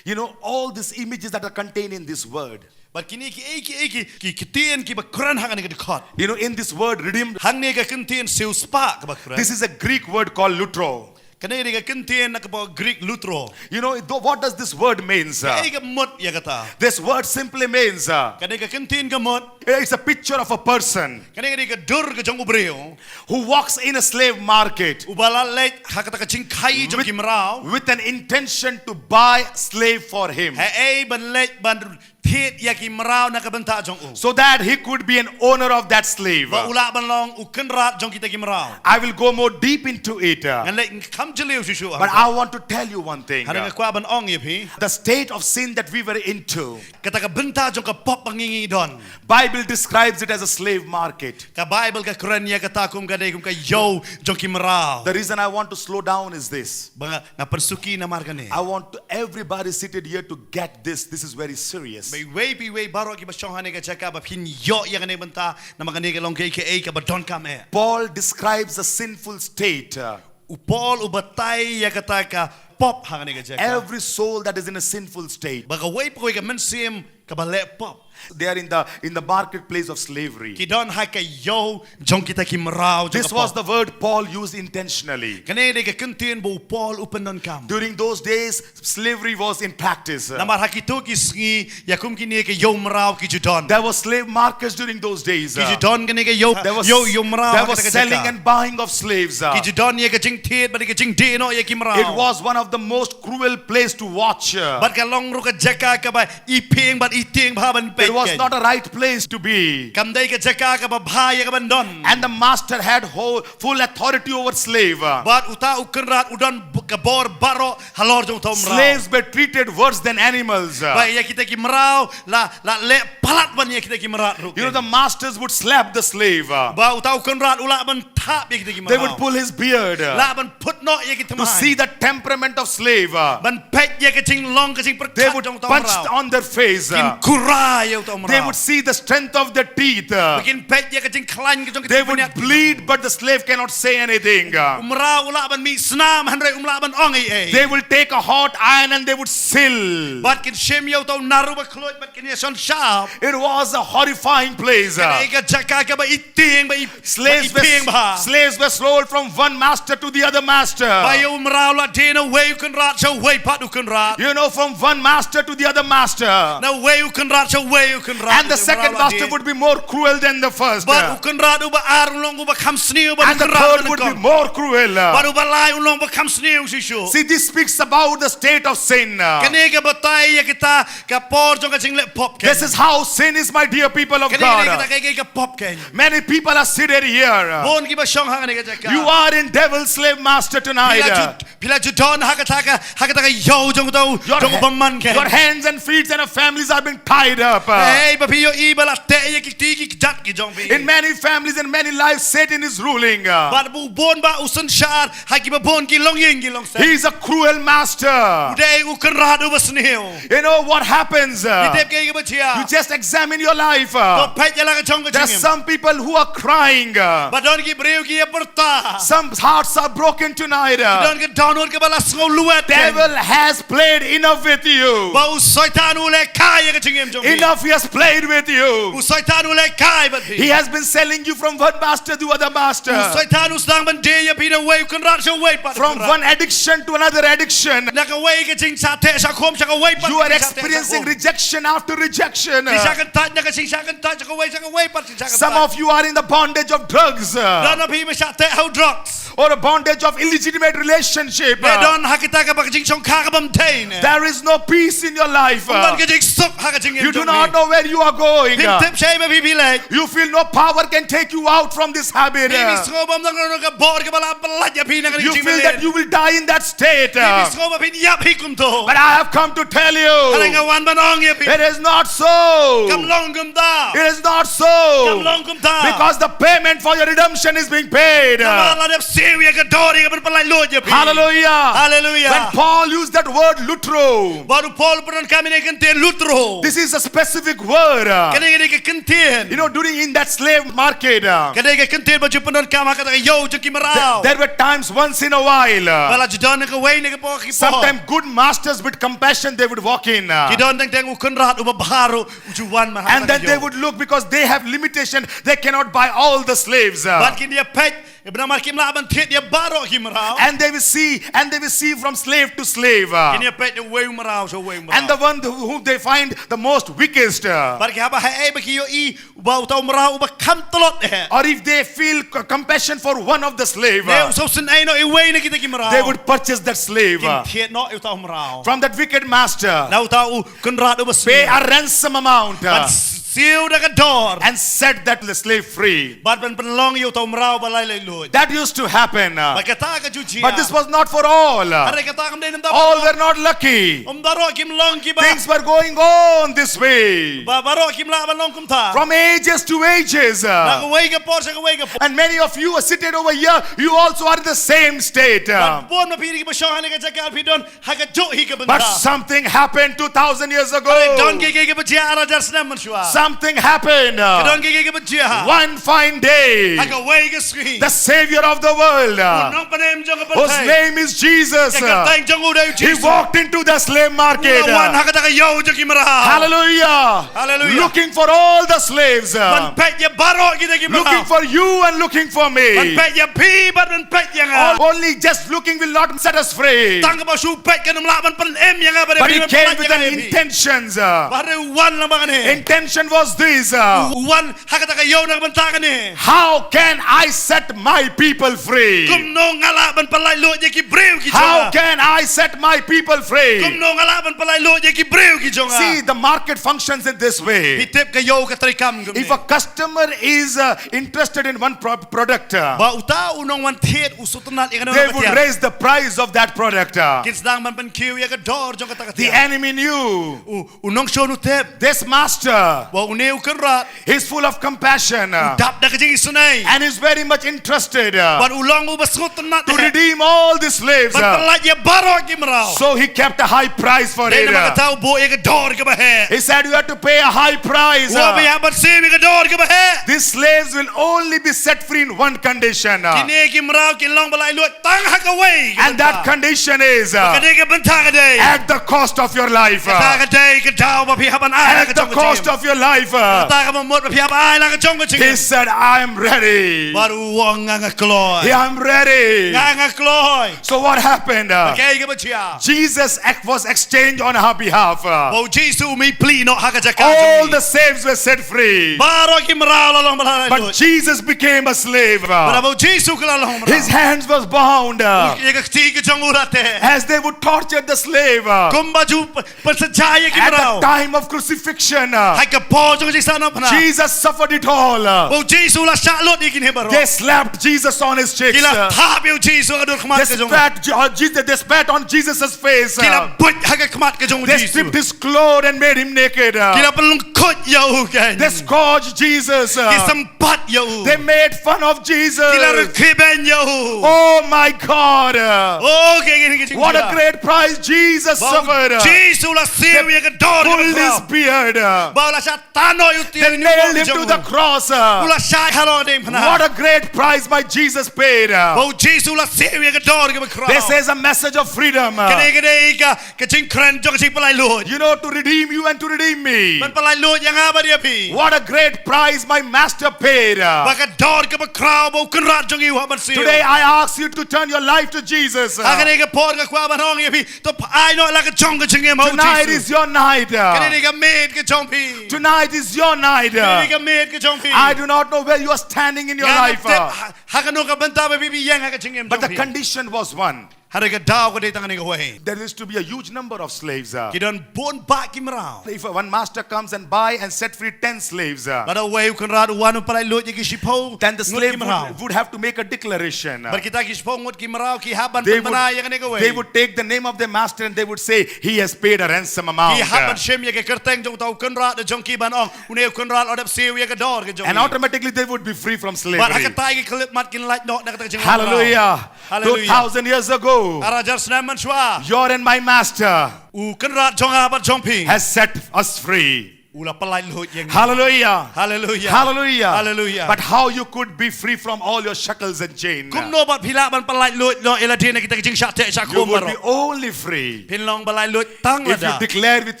You know, all these images that are contained in this word. Bad kine kiei kiei ki, ki ktien kiba kren hangne ha ka dkhot. You know, in this word, redeemed, hangne ka ktien siewspah kaba kren, this is a Greek word called lutro. Kane ka dei ka ktien na ka bynta Greek, lutro. You know, th- what does this word means? Uh, kaei ka mut ïa kata? This word simply means, uh, kane ka ktien ka mut, it's a picture of a person, kane ka dei ka dur ka jong u briew, who walks in a slave market, uba la leit ha kata ka jingkhaïi jong ki mraw, with an intention to buy slave for him. Haei ban leit ban thied ïa ki mraw na ka bynta jong u, so that he could be an owner of that slave. Ba u lah ban long u kynrad jong kita ki mraw. I will go more deep into it, uh, ngan leit kham jylliew shuh shuh, but I want to tell you one thing, hynrei nga kwah ban ong ïa phi, the state of sin that we were into, kata ka bynta jong ka pop ba ngi ngi don, Bible describes it as a slave market. Ka Bible ka kren ïa kata kum ka dei kum ka ïew jong ki mraw. The reason I want to slow down is this. Ba nga, nga pynsuki namar kane. I want to, everybody seated here to get this. This is very serious. Ba iwei pa iwei baroh kiba shong hangne ha ka jaka ba phin ïoh ïa kane ka bynta, namar kane ka long kaei kaei kaba donkam eh. Paul describes a sinful state, uh, U Paul u batai ïa kata ka pop hangne ha ka jaka. Every soul that is in a sinful state, ba kawei pa kawei ka mynsiem kaba leh pop, they are in the, in the marketplace of slavery. Ki don ha ka ïew jong kita ki mraw jong ka pop. This was the word Paul used intentionally. Kane ka dei ka ktien ba u Paul u pyndonkam. During those days, slavery was in practice. Namar ha kito ki sngi, ïa kum kine ki ïew mraw ki ju don. There were slave markets during those days. Ki ju don kine ki ïew, there was, ïew, ïew mraw, there was selling and buying of slaves. Ki ju don ïa ka jingthied bad ka jingdie noh ïa ki mraw. It was one of the most cruel place to watch. Bad ka long ruh ka jaka kaba i ping bad i tieng bha ban peit. It was not a right place to be. Kam dei ka jaka kaba bha ïa ka ban don. And the master had whole, full authority over slave. Bad uta u kynrad u don b-, ka bor baroh halor jong uta u mraw. Slaves were treated worse than animals. Ba ïa kita ki mraw la, la leh palat ban ïa kita ki mrad ruh. You know, the masters would slap the slave. Ba uta u kynrad u lah ban thap ïa kita ki mraw. They would pull his beard. Lah ban phut noh ïa ki thymmai. To see the temperament of slave. Ban peit ïa ka jinglong ka jingpyrkhat jong uta u mraw. They would punch on their face. Kin kura ïa uta u mraw. They would see the strength of their teeth. Ba kin peit ïa ka jingkhlaiñ ka jong ki. They would bleed, but the slave cannot say anything. U mraw u lah ban mih snam hynrei um lah ban ong ei ei. They will take a hot iron and they would sill. Bad kin shim ïa uta u naru ba khluid bad kin ïa shon shap. It was a horrifying place. Ka dei ka jaka kaba i tieng bha, i, slaves were, i tieng bha. Slaves were sold from one master to the other master. Ba ïa u mraw la die na uwei u kynrad sha uwei pat u kynrad. You know, from one master to the other master. Na uwei u kynrad sha uwei u kynrad. And the second master would be more cruel than the first. Bad u kynrad uba ar un long uba kham sniew bad u kynrad uba nyngkong. And the third would be more cruel. Bad uba lai un long uba kham sniew shisha. See, this speaks about the state of sin. Kane ka batai ïa kita ka por jong ka jingleh pop. This is how sin is, my dear people of God. Kane ka dei kata ka, ka, ka pop ka. Many people are seated here. Bun kiba shong hangne ha ka jaka. You are in devil's slave master tonight. Phi la ju, Phi la ju don ha kata ka, ha kata ka ïew jong uta u, jong u bymman khein. Your hands and feet and your families are being tied up. Hei ba phi ïohi ba la teh ïa ki kti ki kjat ki jong phi. In many families, in many lives, Satan is ruling. Bad bun ba u synshar ha kiba bun ki longïing ki longsem. He is a cruel master. U dei u kynrad uba sniew. You know what happens? Phi tip kaei kaba jia? You just examine your life. To peit ïa la ka jong ka jingim. There are some people who are crying. Ba don ki briew ki ïa pyrta. Some hearts are broken tonight. Ki don ka dohnud kaba la sngew luwet khein. Devil has played enough with you. Ba u Soitan u lehkai ïa ka jingim jong phi. Enough he has played with you. U Soitan u lehkai bad phi. He has been selling you from one master to other master. U Soitan u sdang ban die ïa phi na uwei u kynrad sha uwei pat u kynrad. From one addiction to another addiction. Na kawei ka jingshah teh shah khum sha kawei pat ka jingshah teh shah khum. You are experiencing rejection after rejection. Jingshah kyntait na ka jingshah kyntait sha kawei sha kawei pat jingshah kyntait. Some of you are in the bondage of drugs. Don na phi ba shah teh ha u drugs. Or a bondage of illegitimate relationship. Phi don ha kita kaba ka jingshongkha ka bym dei ne. There is no peace in your life. Ym don ka jingsuk ha ka jingim jong phi. You do not know where you are going. Phim tip shaei ba phi phi leit. You feel no power can take you out from this habit. Phi sngew ba ym don ka bor kaba lah ban pyllait ïa phi na ka jingim. You feel that you will die in that state. Phi sngew ba phin ïap hi kumto. But I have come to tell you, hynrei nga wan ban ong ïa phi, it is not so. Kam long kumta. It is not so. Kam long kumta. Because the payment for your redemption is being paid. Namar la dep siew ïa ka dor ïa ka ban pyllait luid ïa phi. Hallelujah. Hallelujah. When Paul used that word lutro, bad u Paul u pyndonkam ïa ka ktien lutro. This is a specific word. Kane ka dei ka ktien. You know, during in that slave market, ka dei ka ktien ba ju pyndonkam ha kata ka ïew jong ki mraw. There were times once in a while, ba la ju don kawei na ka por ki por. Sometimes good masters with compassion, they would walk in. Ki don teng teng u kynrad uba bha ruh u ju wan man ha kata ka ïew. And then they would look because they have limitation, they cannot buy all the slaves. Bad kin ïa peit, namar kim lah ban thied ïa baroh ki mraw. And they will see, and they will see from slave to slave. Kin ïa peit na uwei u mraw sha uwei u mraw. And the one whom they find the most weakest. Bad ki haba haei ba ki ïohi ba uta u mraw uba kham tlot eh. Or if they feel c-, compassion for one of the slave, ne u sngewsynei noh ïa uwei na kita ki mraw, they would purchase that slave, kin thied noh ïa uta u mraw. From that wicked master. Na uta u kynrad uba sniew. Pay a ransom amount. Ban siew da ka dor. And set that slave free. Bad ban pynlong ïa uta u mraw ba la ïai laitluid. That used to happen. Bad kata ka ju jia. But this was not for all. Hynrei kata kam dei na bynta baroh. All were not lucky. Ym baroh kim long kiba. Things were going on this way. Ba baroh kim lah ban long kumta. From ages to ages. Na kawei ka por sha kawei ka por. And many of you are seated over here, you also are in the same state. Bad bun ma phi kiba shong hangne ha ka jaka phi don ha kajuh hi ka bynta. But something happened two thousand years ago. Hynrei don kiei kiei kiba jia ar hajar snem mynshuwa. Something happened. Ka don kiei kiei kiba jia. One fine day, ha kawei ka sngi, the Savior of the world, u nongpynim jong ka pyrthei, whose name is Jesus, ka kyrteng jong u dei u Jisu, he walked into the slave market. U la wan ha kata ka ïew jong ki mraw. Hallelujah. Hallelujah. Looking for all the slaves. Ban peit ïa baroh kita ki mraw. Looking for you and looking for me. Ban peit ïa phi bad ban peit ïa nga. Only just looking will not set us free. Tang kaba shu peit kan ym lah ban pynim ïa nga bad ïa phi. But he came with an intentions. Bad u wan lang bad kane. Intention was this. U wan ha kata ka ïew na ka bynta kane. How can I set my people free? Kumno nga lah ban pyllait luid ïa ki briew ki jong nga? How can I set my people free? Kumno nga lah ban pyllait luid ïa ki briew ki jong nga? See, the market functions in this way. Phi tip ka ïew ka treikam kumne. If a customer is, uh, interested in one pro-, product, uh, ba uta u nongwan thied u sngewtynnat ïa kano kano ka tiar, they would raise the price of that product, uh. Kin sdang ban pynkiew ïa ka dor jong kata ka tiar. The enemy knew. U, u nongshun u tip. This master, ba une u kynrad, is full of compassion, uh, u dap da ka jingisynei, and is very much interested, uh, bad u long uba sngewtynnat, to redeem all the slaves, uh, ban pyllait ïa baroh ki mraw. So he kept a high price for it, uh. Dei namar kata u buh ïa ka dor kaba heh. He said, "You have to pay a high price, uh. Phi hap ban siew ïa ka dor kaba heh. These slaves will only be set free in one condition, uh. Kine ki mraw kin long ba la laitluid tang ha kawei ka bynta. And that condition is, uh, ka dei ka bynta ka dei, at the cost of your life, uh. Kata ka dei ka daw ba phi hap ban ai la ka jong ka jingim. At the cost of your life, uh. Kata kaba mut ba phi hap ai la ka jong ka jingim." He said, "I am ready." Bad u ong, "Nga nga kloi." "I am ready." "Nga nga kloi." So what happened, uh? Kaei kaba jia? Jesus ex-, was exchanged on our behalf, uh. Ba u Jisu u mih pli noh ha ka jaka jong ngi. All the slaves were set free. Baroh ki mraw la long ba la laitluid. But Jesus became a slave, uh. Bad ba u Jisu ka la long mraw. His hands was bound, uh. Ïa ka kti ka jong u la teh. As they would torture the slave, uh. Kumba ju p-, pynshitom ïa ki mraw. At the time of crucifixion, uh, ha ka por jong ka jingsahnarphna. Jesus suffered it all. Ba u Jisu u la shah lut ïa kine baroh. They slapped Jesus on his cheeks. Ki la thap ïa u Jisu ha ka dur khmat ka jong u. They spat, uh, Jesus, they spat on Jesus' face. Ki la buit ha ka khmat ka jong u Jisu. They stripped his clothes and made him naked. Ki la pynlyngkhuit ïa u kein. They scourged Jesus. Ki sympat ïa u. They made fun of Jesus. Ki la rkhie beiñ ïa u. Oh my God. Oh, ka, ka, ka, ka, what a great price Jesus suffered. Ba u Jisu u la siew ïa ka dor kaba khraw. They pulled his beard. Ba u la shah tanoh ïa u, ïa u, ïa u, ïa u jong u. They nailed him to the cross. U la shah halor ka diengphna. What a great price my Jesus paid. Ba u Jisu u la siew ïa ka dor kaba khraw. This is a message of freedom. Kane ka dei ka Ka jingkren jong ka jingpynlait luid. You know, to redeem you and to redeem me. Ban pynlait luid ïa nga bad ïa phi. What a great price my master paid. Ba ka dor kaba khraw ba u kynrad jong ngi u hap ban siew. Today I ask you to turn your life to Jesus. Ha kane ka por nga kwah ban ong ïa phi, to phai noh la ka jong ka jingim ha u Jisu. Tonight is your night. Kane ka dei ka miet ka jong phi. Tonight is your night. Kane ka dei ka miet ka jong phi. I do not know where you are standing in your life. Nga ngam tip ha, ha kano ka bynta ba phi ïeng ha ka jingim jong phi. But the condition was one. Hynrei ka daw ka dei tang kane kawei. There is to be a huge number of slaves. Ki don bun bah ki mraw. If one master comes and buy and set free ten slaves, lada uwei u kynrad u wan u pynlait luid ïa ki shiphew ngut ki mraw, then the slave would, would have to make a declaration. Bad kita ki shiphew ngut ki mraw ki hap ban pynbna ïa kane kawei. They would take the name of their master and they would say, "He has paid a ransom amount." Ki hap ban shim ïa ka kyrteng jong uta u kynrad jong ki ban ong, une u kynrad u la dep siew ïa ka dor ka jong ngi. And automatically they would be free from slavery. Bad ha katai ka khyllipmat kin lait noh na kata ka jingmraw. Hallelujah. Hallelujah. Two thousand years ago, ar hajar snem mynshuwa, your and my master, u kynrad jong nga bad jong phi, has set us free. U la pynlait luid ïa ngi. Hallelujah. Hallelujah. Hallelujah. Hallelujah. But how you could be free from all your shackles and chain? Kumno ba phi lah ban pynlait luid noh ïa lade na kita ki jingshah teh shah khum baroh? You would be only free Phin long ba lait luid tang lada, if you declare with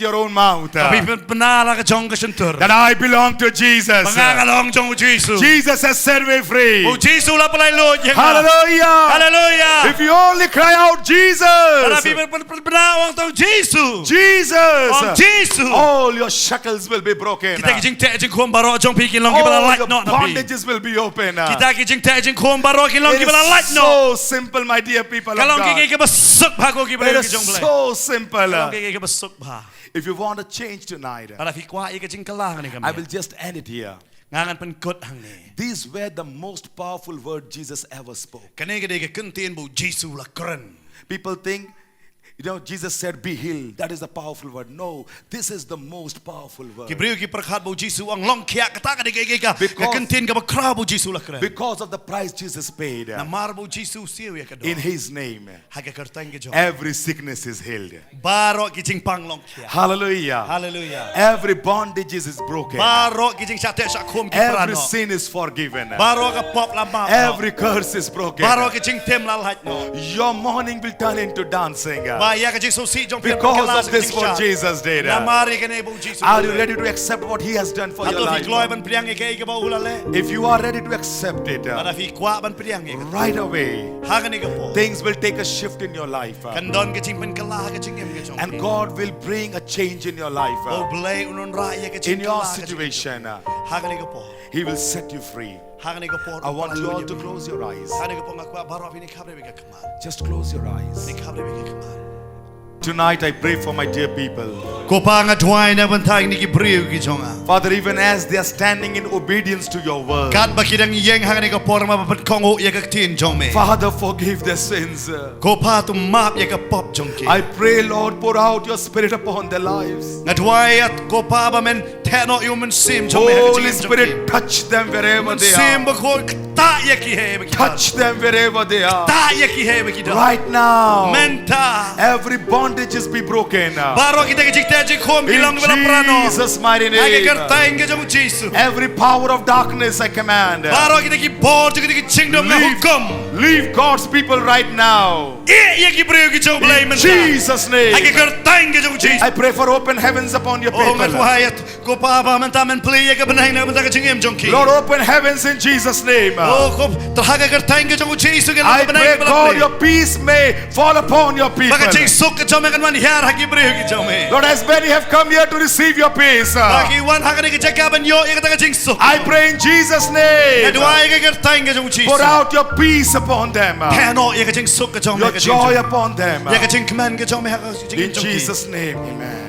your own mouth, ba phi pynbna la ka jong ka shyntur, that I belong to Jesus. Ba nga nga long jong u Jisu. Jesus has set me free. U Jisu u la pynlait luid ïa nga. Hallelujah. Hallelujah. If you only cry out, "Jesus," lada phi pyn, pyn, pynbna ong to, "Jisu." Jesus. Ong, "Jisu." All your shackles will be broken. Kita ki jingteh jingkhum baroh jong phi kin long kiba la lait noh na phi. All your bondages will be open. Kita ki jingteh jingkhum baroh kin long kiba la lait noh. It is so simple, my dear people of God. Ka long kaei kaei kaba suk bha ko ki briew ki jong U Blei. It is so simple. Ka long kaei kaei kaba suk bha. If you want to change tonight, lada phi kwah ïa ka jingkylla hangne ka miet, I will just end it here. Nga ngan pynkut hangne. These were the most powerful word Jesus ever spoke. Kane ka dei ka ktien ba u Jisu u la kren. People think, you know, Jesus said, "Be healed." That is a powerful word. No, this is the most powerful word. Ki briew ki pyrkhat ba u Jisu u ong, "Long khiah," kata ka dei ka, ka, ka, ka ktien kaba khraw ba u Jisu u la kren. Because of the price Jesus paid, namar ba u Jisu u siew ïa ka dor. In his name, ha ka kyrteng ka jong u, every sickness is healed. Baroh ki jingpang long khiah. Hallelujah. Hallelujah. Every bondage is, is broken. Baroh ki jingshah teh shah khum ki pra noh. Every sin is forgiven. Baroh ka pop la map noh. Every curse is broken. Baroh ki jingtim la lait noh. Your mourning will turn into dancing. Ba ïa ka jingsngewsih jong phi, because of this, what Jesus did. Namar ïa kane ba u Jisu u la leh. Are you ready to accept what he has done for your life? Hato phi kloi ban pdiang ïa kaei kaba u la leh? If you are ready to accept it, lada phi kwah ban pdiang ïa kata, right away, ha kane ka por, things will take a shift in your life. Kan don ka jingpynkylla ha ka jingim ka jong phi. And God will bring a change in your life. Ba U Blei un wanrah ïa ka jingkylla ha ka jingim jong phi. In your situation, ha kane ka por, he will set you free. Ha kane ka por, I want you all to close your eyes. Ha kane ka por nga kwah baroh phin ïa khapdei beit ka khmat. Just close your eyes. Ïa khapdei beit ka khmat. Tonight I pray for my dear people. Ko Pa, nga duwai na ka bynta kine ki briew ki jong nga. Father, even as they are standing in obedience to your word, katba ki dang ïeng ha kane ka por namar ba pynkhongwuh ïa ka ktien jong me, Father, forgive their sins. Ko Pa, to map ïa ka pop jong ki. I pray, Lord, pour out your spirit upon their lives. Nga duwai, ko Pa, ba men theh noh ïa u Mynsiem jong me ha ka jingim jong ki. Holy Spirit, touch them wherever they are. Mynsiem Bakhuid, ktah ïa ki hei ba ki don. Touch them wherever they are. Ktah ïa ki hei ba ki don. Right now. Mynta. Every bondages be broken. Baroh kita ki jingteh jingkhum ki long kiba la pra noh. In Jesus' mighty name. Ha ka kyrteng ka jong u Jisu. Every power of darkness I command. Baroh kita ki bor jong kita ki jingdum nga hukum. Leave, leave God's people right now. Ïeh ïa ki briew ki jong U Blei mynta. In Jesus' name. Ha ka kyrteng ka jong u Jisu. I pray for open heavens upon your people. Oh, nga duwai, ko Pa, ba mynta men plie ïa ka bneng na ka bynta ka jingim jong ki. Lord, open heavens in Jesus' name. Oh, ko, ha ka kyrteng ka jong u Jisu, ka bneng ka ba la plie. I pray, God, your peace may fall upon your people. Ba ka jingsuk ka jong me kan wan hiar ha ki briew ki jong me. Lord, as many have come here to receive your peace, ba ki wan ha kane ka jaka ban ïoh ïa kata ka jingsuk, I pray in Jesus' name, nga duwai ha ka kyrteng ka jong u Jisu, pour out your peace upon them. Theh noh ïa ka jingsuk ka jong me ha ka jingim jong ki. Your joy upon them. Ïa ka jingkmen ka jong me ha ka jingim jong ki. In Jesus' name, amen.